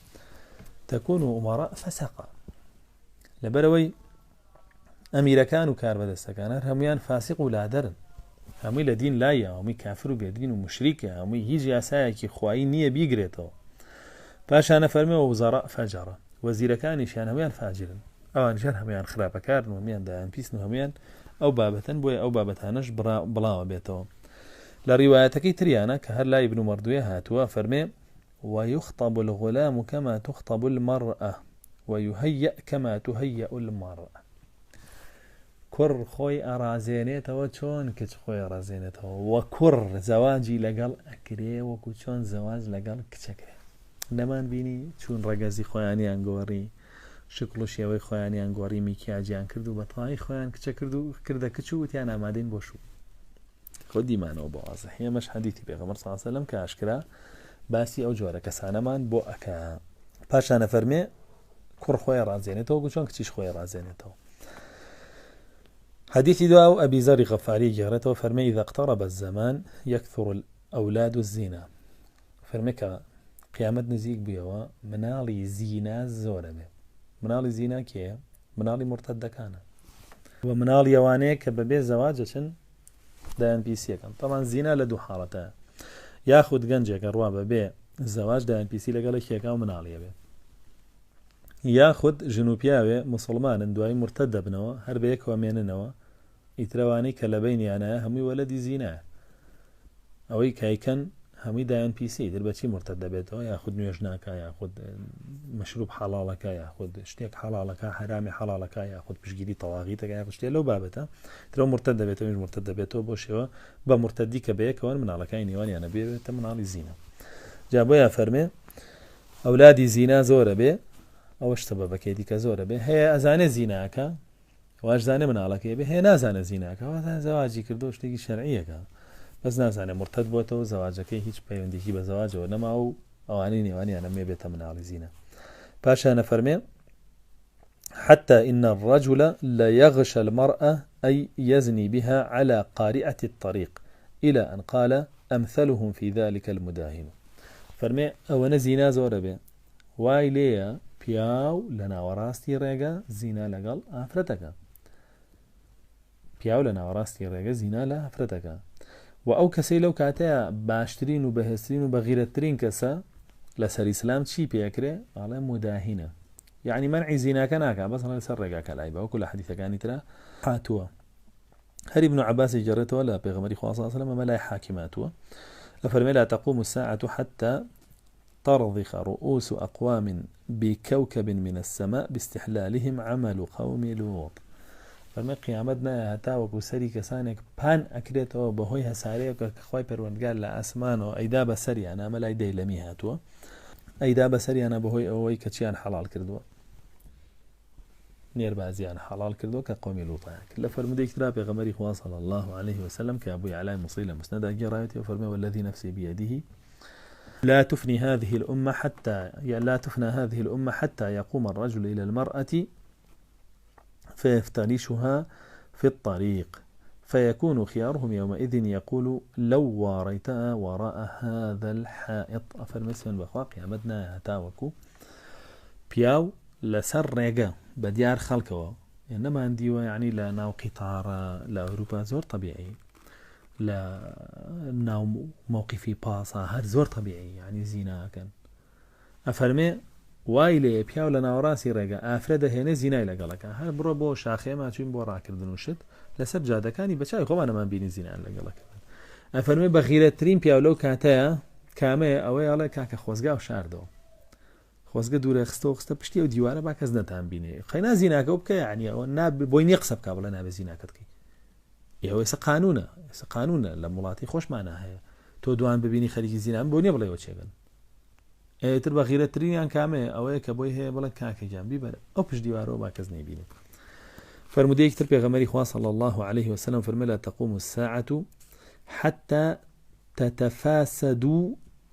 S1: تەکون و ئومەڕە فەسەقە لەبەرەوەی ئەمیرەکان و کاربەدەستەکان هەر هەموویان فاسق و لادەرن هەمووی لە دین لایە هەمووی کافر و بێدین و مشریکە هەمووی هیچ یاسایەکی خوایی نییە بیگرێتەوە پاشانە فەرمێ و وزەڕا فەجەڕە وەزیرەکانیشیان هەموویان فاجرن ئەوانیشیان هەموویان خراپەکارن و هەموویان دایان پیسن و هەموویان ئەو بابەتەن بۆیە ئەو بابەتانەش بڵاوە بێتەوە لە ڕیوایەتەکەی تریانە کە هەر لای ابن مردویە هاتووە فەرمێ ويخطب الغلام كما تخطب المرأة ويهيأ كما تهيأ المرأة کوڕ خۆی ئەڕازێنێتەوە چۆن کچ خۆی ئەڕازێنێتەوە وە کوڕ زەواجی لەگەڵ ئەکرێ وەکو چۆن زەواج لەگەڵ کچەکرێ نەمان بینی چون ڕەگەزی خۆیانیان گۆڕی شکڵ و شێوەی خۆیانیان گۆڕی میکیاجیان کرد و بەتەواوی خۆیان کچە کرد و کردە کچ و وتیان ئامادەین بۆ شوو خۆ دیمانەوە بۆ وازحی ئەمەش حەدیثی پێغەمبەر صلی الله علیه وسلم کە ئاشکرا باسی ئەو جۆرە کەسانەمان بۆ ئەکا پاشانە فەرمێ کوڕ خۆی ڕازێنێتەوە گو چۆن کچیش خۆی ڕازێنێتەوە حديث دعاء أبي ذر غفاري جهرته فرمي إذا اقترب الزمان يكثر الأولاد الزنا فەرمێ کە قیامەت نزیک بوویەوە مناڵی زینا زۆرە بێ مناڵی زینا کێیە مناڵی مرتدەکانە و مناڵی ئەوانەیە کە بەبێ زەواج دەچن دایان پیسیەکەن تەمان زینا لە دوو حاڵەتە یاخود گەنجێکە ڕوا بەبێ زەواج دایان پیسی لەگەڵ یەکێکا و مناڵیە بێ یاخود ژن و پیاوێ مسلمانن دوای مرتد دەبنەوە هەر بە یەکەوە مێننەوە ئیترەوانەی کە لە بینیانایە هەمووی وەلەدی زینایە ئەوەی کایکەن هەمووی دایان پیسی تر بەچی مرتد دەبێتەوە یاخود نوێژ ناکا یاخود مەشروب حەڵاڵەکە یاخود شتێک حەڵاڵەکە حەرامی حەڵاڵەکە یاخود پشگیری تەواغیتەکە یاخود شتێ لەو بابەتە ترەوە مرتد دەبێتەوە ئیش مرتد دەبێتەوە بۆ شێوە بە مرتدی کە بەیەکەوەن مناڵەکانی نێوانیانە بێتە مناڵی زینا جا بۆیە فەرمێ ئەولادی زینا زۆرە بێ ئەوەش سەبەبەکەی دیکە زۆرە بێ هەیە ئەزانێ زیناکە واش زانێ مناڵەکەی بێ هەیە نازانێ زیناکە وازانێ زەواجی کردو شتێکی شەرعیەکە بەس نازانێ مرتد بۆتەوە زەواجەکەی هیچ پەیوەندێکی بە زەواجەوە نەما و ئەوانەی نێوانیانە مێ بێتە مناڵی زینا پاشانە فەرمێ حتى إن الرجل ليغشى المرأة أي يزني بها على قارئة الطريق إلى أن قال أمثلهم في ذلك المداهن فەرمێ ئەوەنە زینا زۆرە بێ وای لێیە پیاو لە ناوەڕاستی ڕێگە زینا لەگەڵ ئافرەتەکە پیاو لە ناوەڕاستی ڕێگە زینا لە ئافرەتەکە و ئەو کەسەی لەو کاتەیە باشترین و بەهێزترین و بەغیرەتترین کەسە لەسەر ئیسلام چی پێکرێ ئاڵێ مداهینە یعنی منعی زیناکە ناکە بەس لەسەر ڕێگاکە لای بە وەکو لە حەدیثەکانی ترا هاتووە هەر ابن عباس ئەیگێڕێتەوە لە پێغەمبەری خوا صلی الله علیه وسلم ئەمە لای حاکم هاتووە ئەفەرمێ لا تقوم الساعة حتى ترضخ رؤوس أقوام بكوكب من السماء باستحلالهم عمل قوم لوط فەرمێ قیامەت نایە هەتاوەکو سەری کەسانێک پان ئەکرێتەوە بەهۆی هەسارەیەکە کە خوای پەروەردگار لە ئاسمانەوە ئەیدا بەسەریانە ئەمە لای دەیلەمی هاتووە ئەیدا بەسەریانە بەهۆی ئەوەی کە چیان حەڵال کردووە نێربازیان حەڵاڵ کردووە کە قەومی لوطیان کرد. لە فەرموودەیەکی ترا پێغەمبەری خوا صلی اللە علیه وسلم کە ئەبو یعلای موسڵی لە مسندا گێڕاوێتی و فەرمووی والذی نفسی بیده لا تفنی هذه الأمة حتى لا تفنى هذه الأمة حتى يقوم الرجل إلى المرأة فيفترشها في الطريق فيكون خيارهم يومئذ يقول لو واريتها وراء هذا الحائط. ئەفەرمێ سوێند بەخوا قیامەت نایە هەتاوەکو پیاو لەسەر ڕێگە بە دیار خەڵکەوە نەمان دیوە یعنی لە ناو قیتارە لە ئەوروپا زۆر طبیعی لە ناو مەوقفی پاسا هەر زۆر طبیعی یعنی زیناکەن ئەفەرمێ وای لێ پیاو لە ناوەڕاستی ڕێگە ئافرە دەهێنێ زینای لەگەڵەکە هەر بڕۆ بۆ شاخێما چوین بۆ ڕاکردن و شت لەسەر جادەکانی بەچوی خۆمانەمان بینی زینان لەگەڵەکردن ئەفەرمێ بەغیرەترین پیاو لەو کاتەیە کامەیە ئەوەی ئەڵێ کاکە خۆزگا و شاردەوە خۆزگە دوورە خستەوە خستە پشتی ئەو دیوارە با کەس نەتان بینێ قەینا زیناکە بکە یعنی ئەوە ناب بۆی نییە قسە بکا بڵێ نابێ زیناکەت بکەی ئێوە ئێستا قانونە ئێستا قانونە لە وڵاتی خۆشمانە هەیە تۆ دوان ببینی خەریکی زینان بۆ نییە بڵێ وەچێگەن ئێتر بە غیرەترینیان کامەیە ئەوەیە کە بۆی هەیە بڵێ کاکە گیان بیبەرە ئەو پشت دیوارەوە با کەس نەیبینێت فەرمودەیەکی تر پێغەمبەری خوا صلی الله عليه وسلم فەرمووی لا تقوم الساعة حتى تتفاسدوا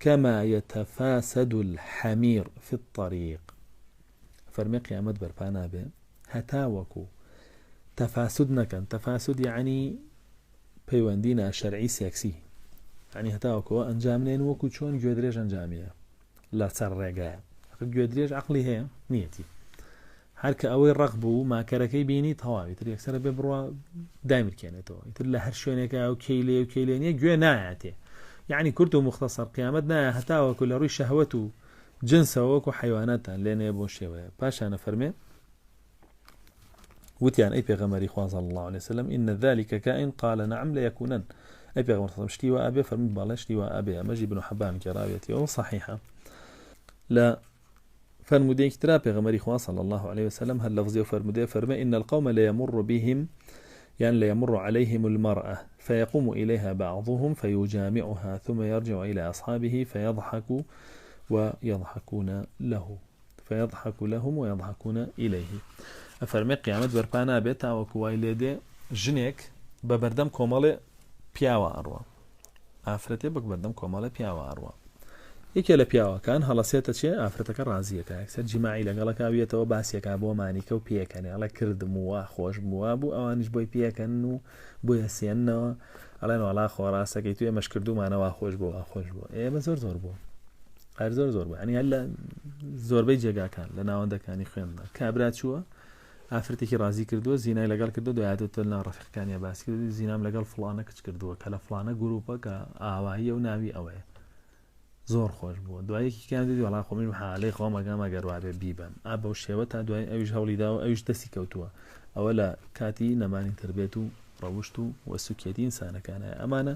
S1: کما یتفاسد الحمیر فی الطریق فەرمێ قیامەت بەرپا نابێ هەتاوەکو تەفاسود نەکەن تەفاسود یەعنی پەیوەندی ناشەرعی سێکسی یعنی هەتاوەکەوە ئەنجام نێن وەکو چۆن گوێدرێژ ئەنجامیە لەسەر ڕێگایە گوێدرێژ عقلی هەیە نیەتی هەر کە ئەوەی ڕەق بوو ماکەرەکەی بینی تەواوی تر یەکسەرە بێ بڕوا دایمرکێنێتەوە ئیتر لە هەر شوێنێکە و کەی لێ و کەی لێ نییە گوێ نایاتێ یعنی کورت و مختصر قیامەت نایە هەتاوەکو لە ڕووی شەهوەت و جنسەوە وەکو حیواناتان لێنێ بۆ شێوەیە پاشانە فەرمێ وتیان ئەی پێغەمبەری خوا صلی الله علیه وسلم إن ذلك كائن قال نعم ليكونن ئەی پێغەمبەر صلی شتی وا ئەبێ فەرمی بەڵێ شتی وا ئەبێ ئەمەش ابن حبان گێڕاویەتیەوە صحیحە لە فەرموودەیەکی ترا پێغەمبەری خوا صلی اللە علیه وسلم هەر لەفزی ئەو فەرموودەیە فەرمێ ان القوم ليمر بهم یان ليمر عليهم المرأة فيقوم إليها بعضهم فيجامعها ثم يرجع إلى أصحابه فيضحك ويضحكون له فيضحك لهم ويضحكون إليه ئەفەرمێ قیامەت بەرپا نابێت تاوەکو وای لێدێ ژنێک بە بەردەم کۆمەڵێ پیاوە ئەڕوا ئافرەتێ بەک بەردەم کۆمەڵێ پیاوە ئەڕوا یەکێ لە پیاوەکان هەڵەسێتە چێ ئافرەتەکە ڕازیەکا یەکسەر جیماعی لەگەڵەکا ویەتەوە باسیەکا بۆ مانیکە و پێکەنێ ئەڵێ کردم و وا خۆش بوو وا بوو ئەوانیش بۆی پێکەن و بۆی هەسێننەوە ئەڵێن وەڵا خۆ ڕاستەکەی تو ئێمەش کردومانە وا خۆش بوو وا خۆش بوو ئێمە زۆر زۆر بوو هەر زۆر زۆر بوو یعنی هەر لە زۆربەی جێگاکان لە ناوەندەکانی خوێندنە کابرا چووە ئافرەتێکی ڕازی کردووە زینای لەگەڵ کردو دوایاتێتە نا ڕەفیقەکانیا باس کرد زینام لەگەڵ فڵانە کچ کردووە کە لە فڵانە گروپە کە ئاواییە و ناوی ئەوەیە زۆر خۆش بووە دوای یەکێکیان دیت وەڵا خۆ منیش حالەی خۆم ئەگەم ئەگەر وابێ بیبەم ئا بەو شێوە تا دوای ئەویش هەوڵی داوە ئەویش دەستی کەوتووە ئەوە لە کاتی نەمانی تربێت و ڕەوشت و وەسوکێتی ئینسانەکانە ئەمانە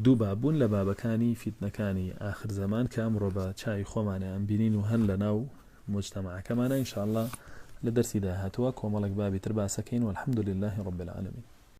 S1: دوو باب بوون لە بابەکانی فیتنەکانی ئاخر زەمان کە ئەمڕۆ بە چاوی خۆمانیان بینین و هەن لە ناو مجتەمەعەکەمانە. ان شاء اللە لە دەرسی داهاتووە کۆمەڵێک بابی تر باسەکەین. والحمد لله رب العالمین.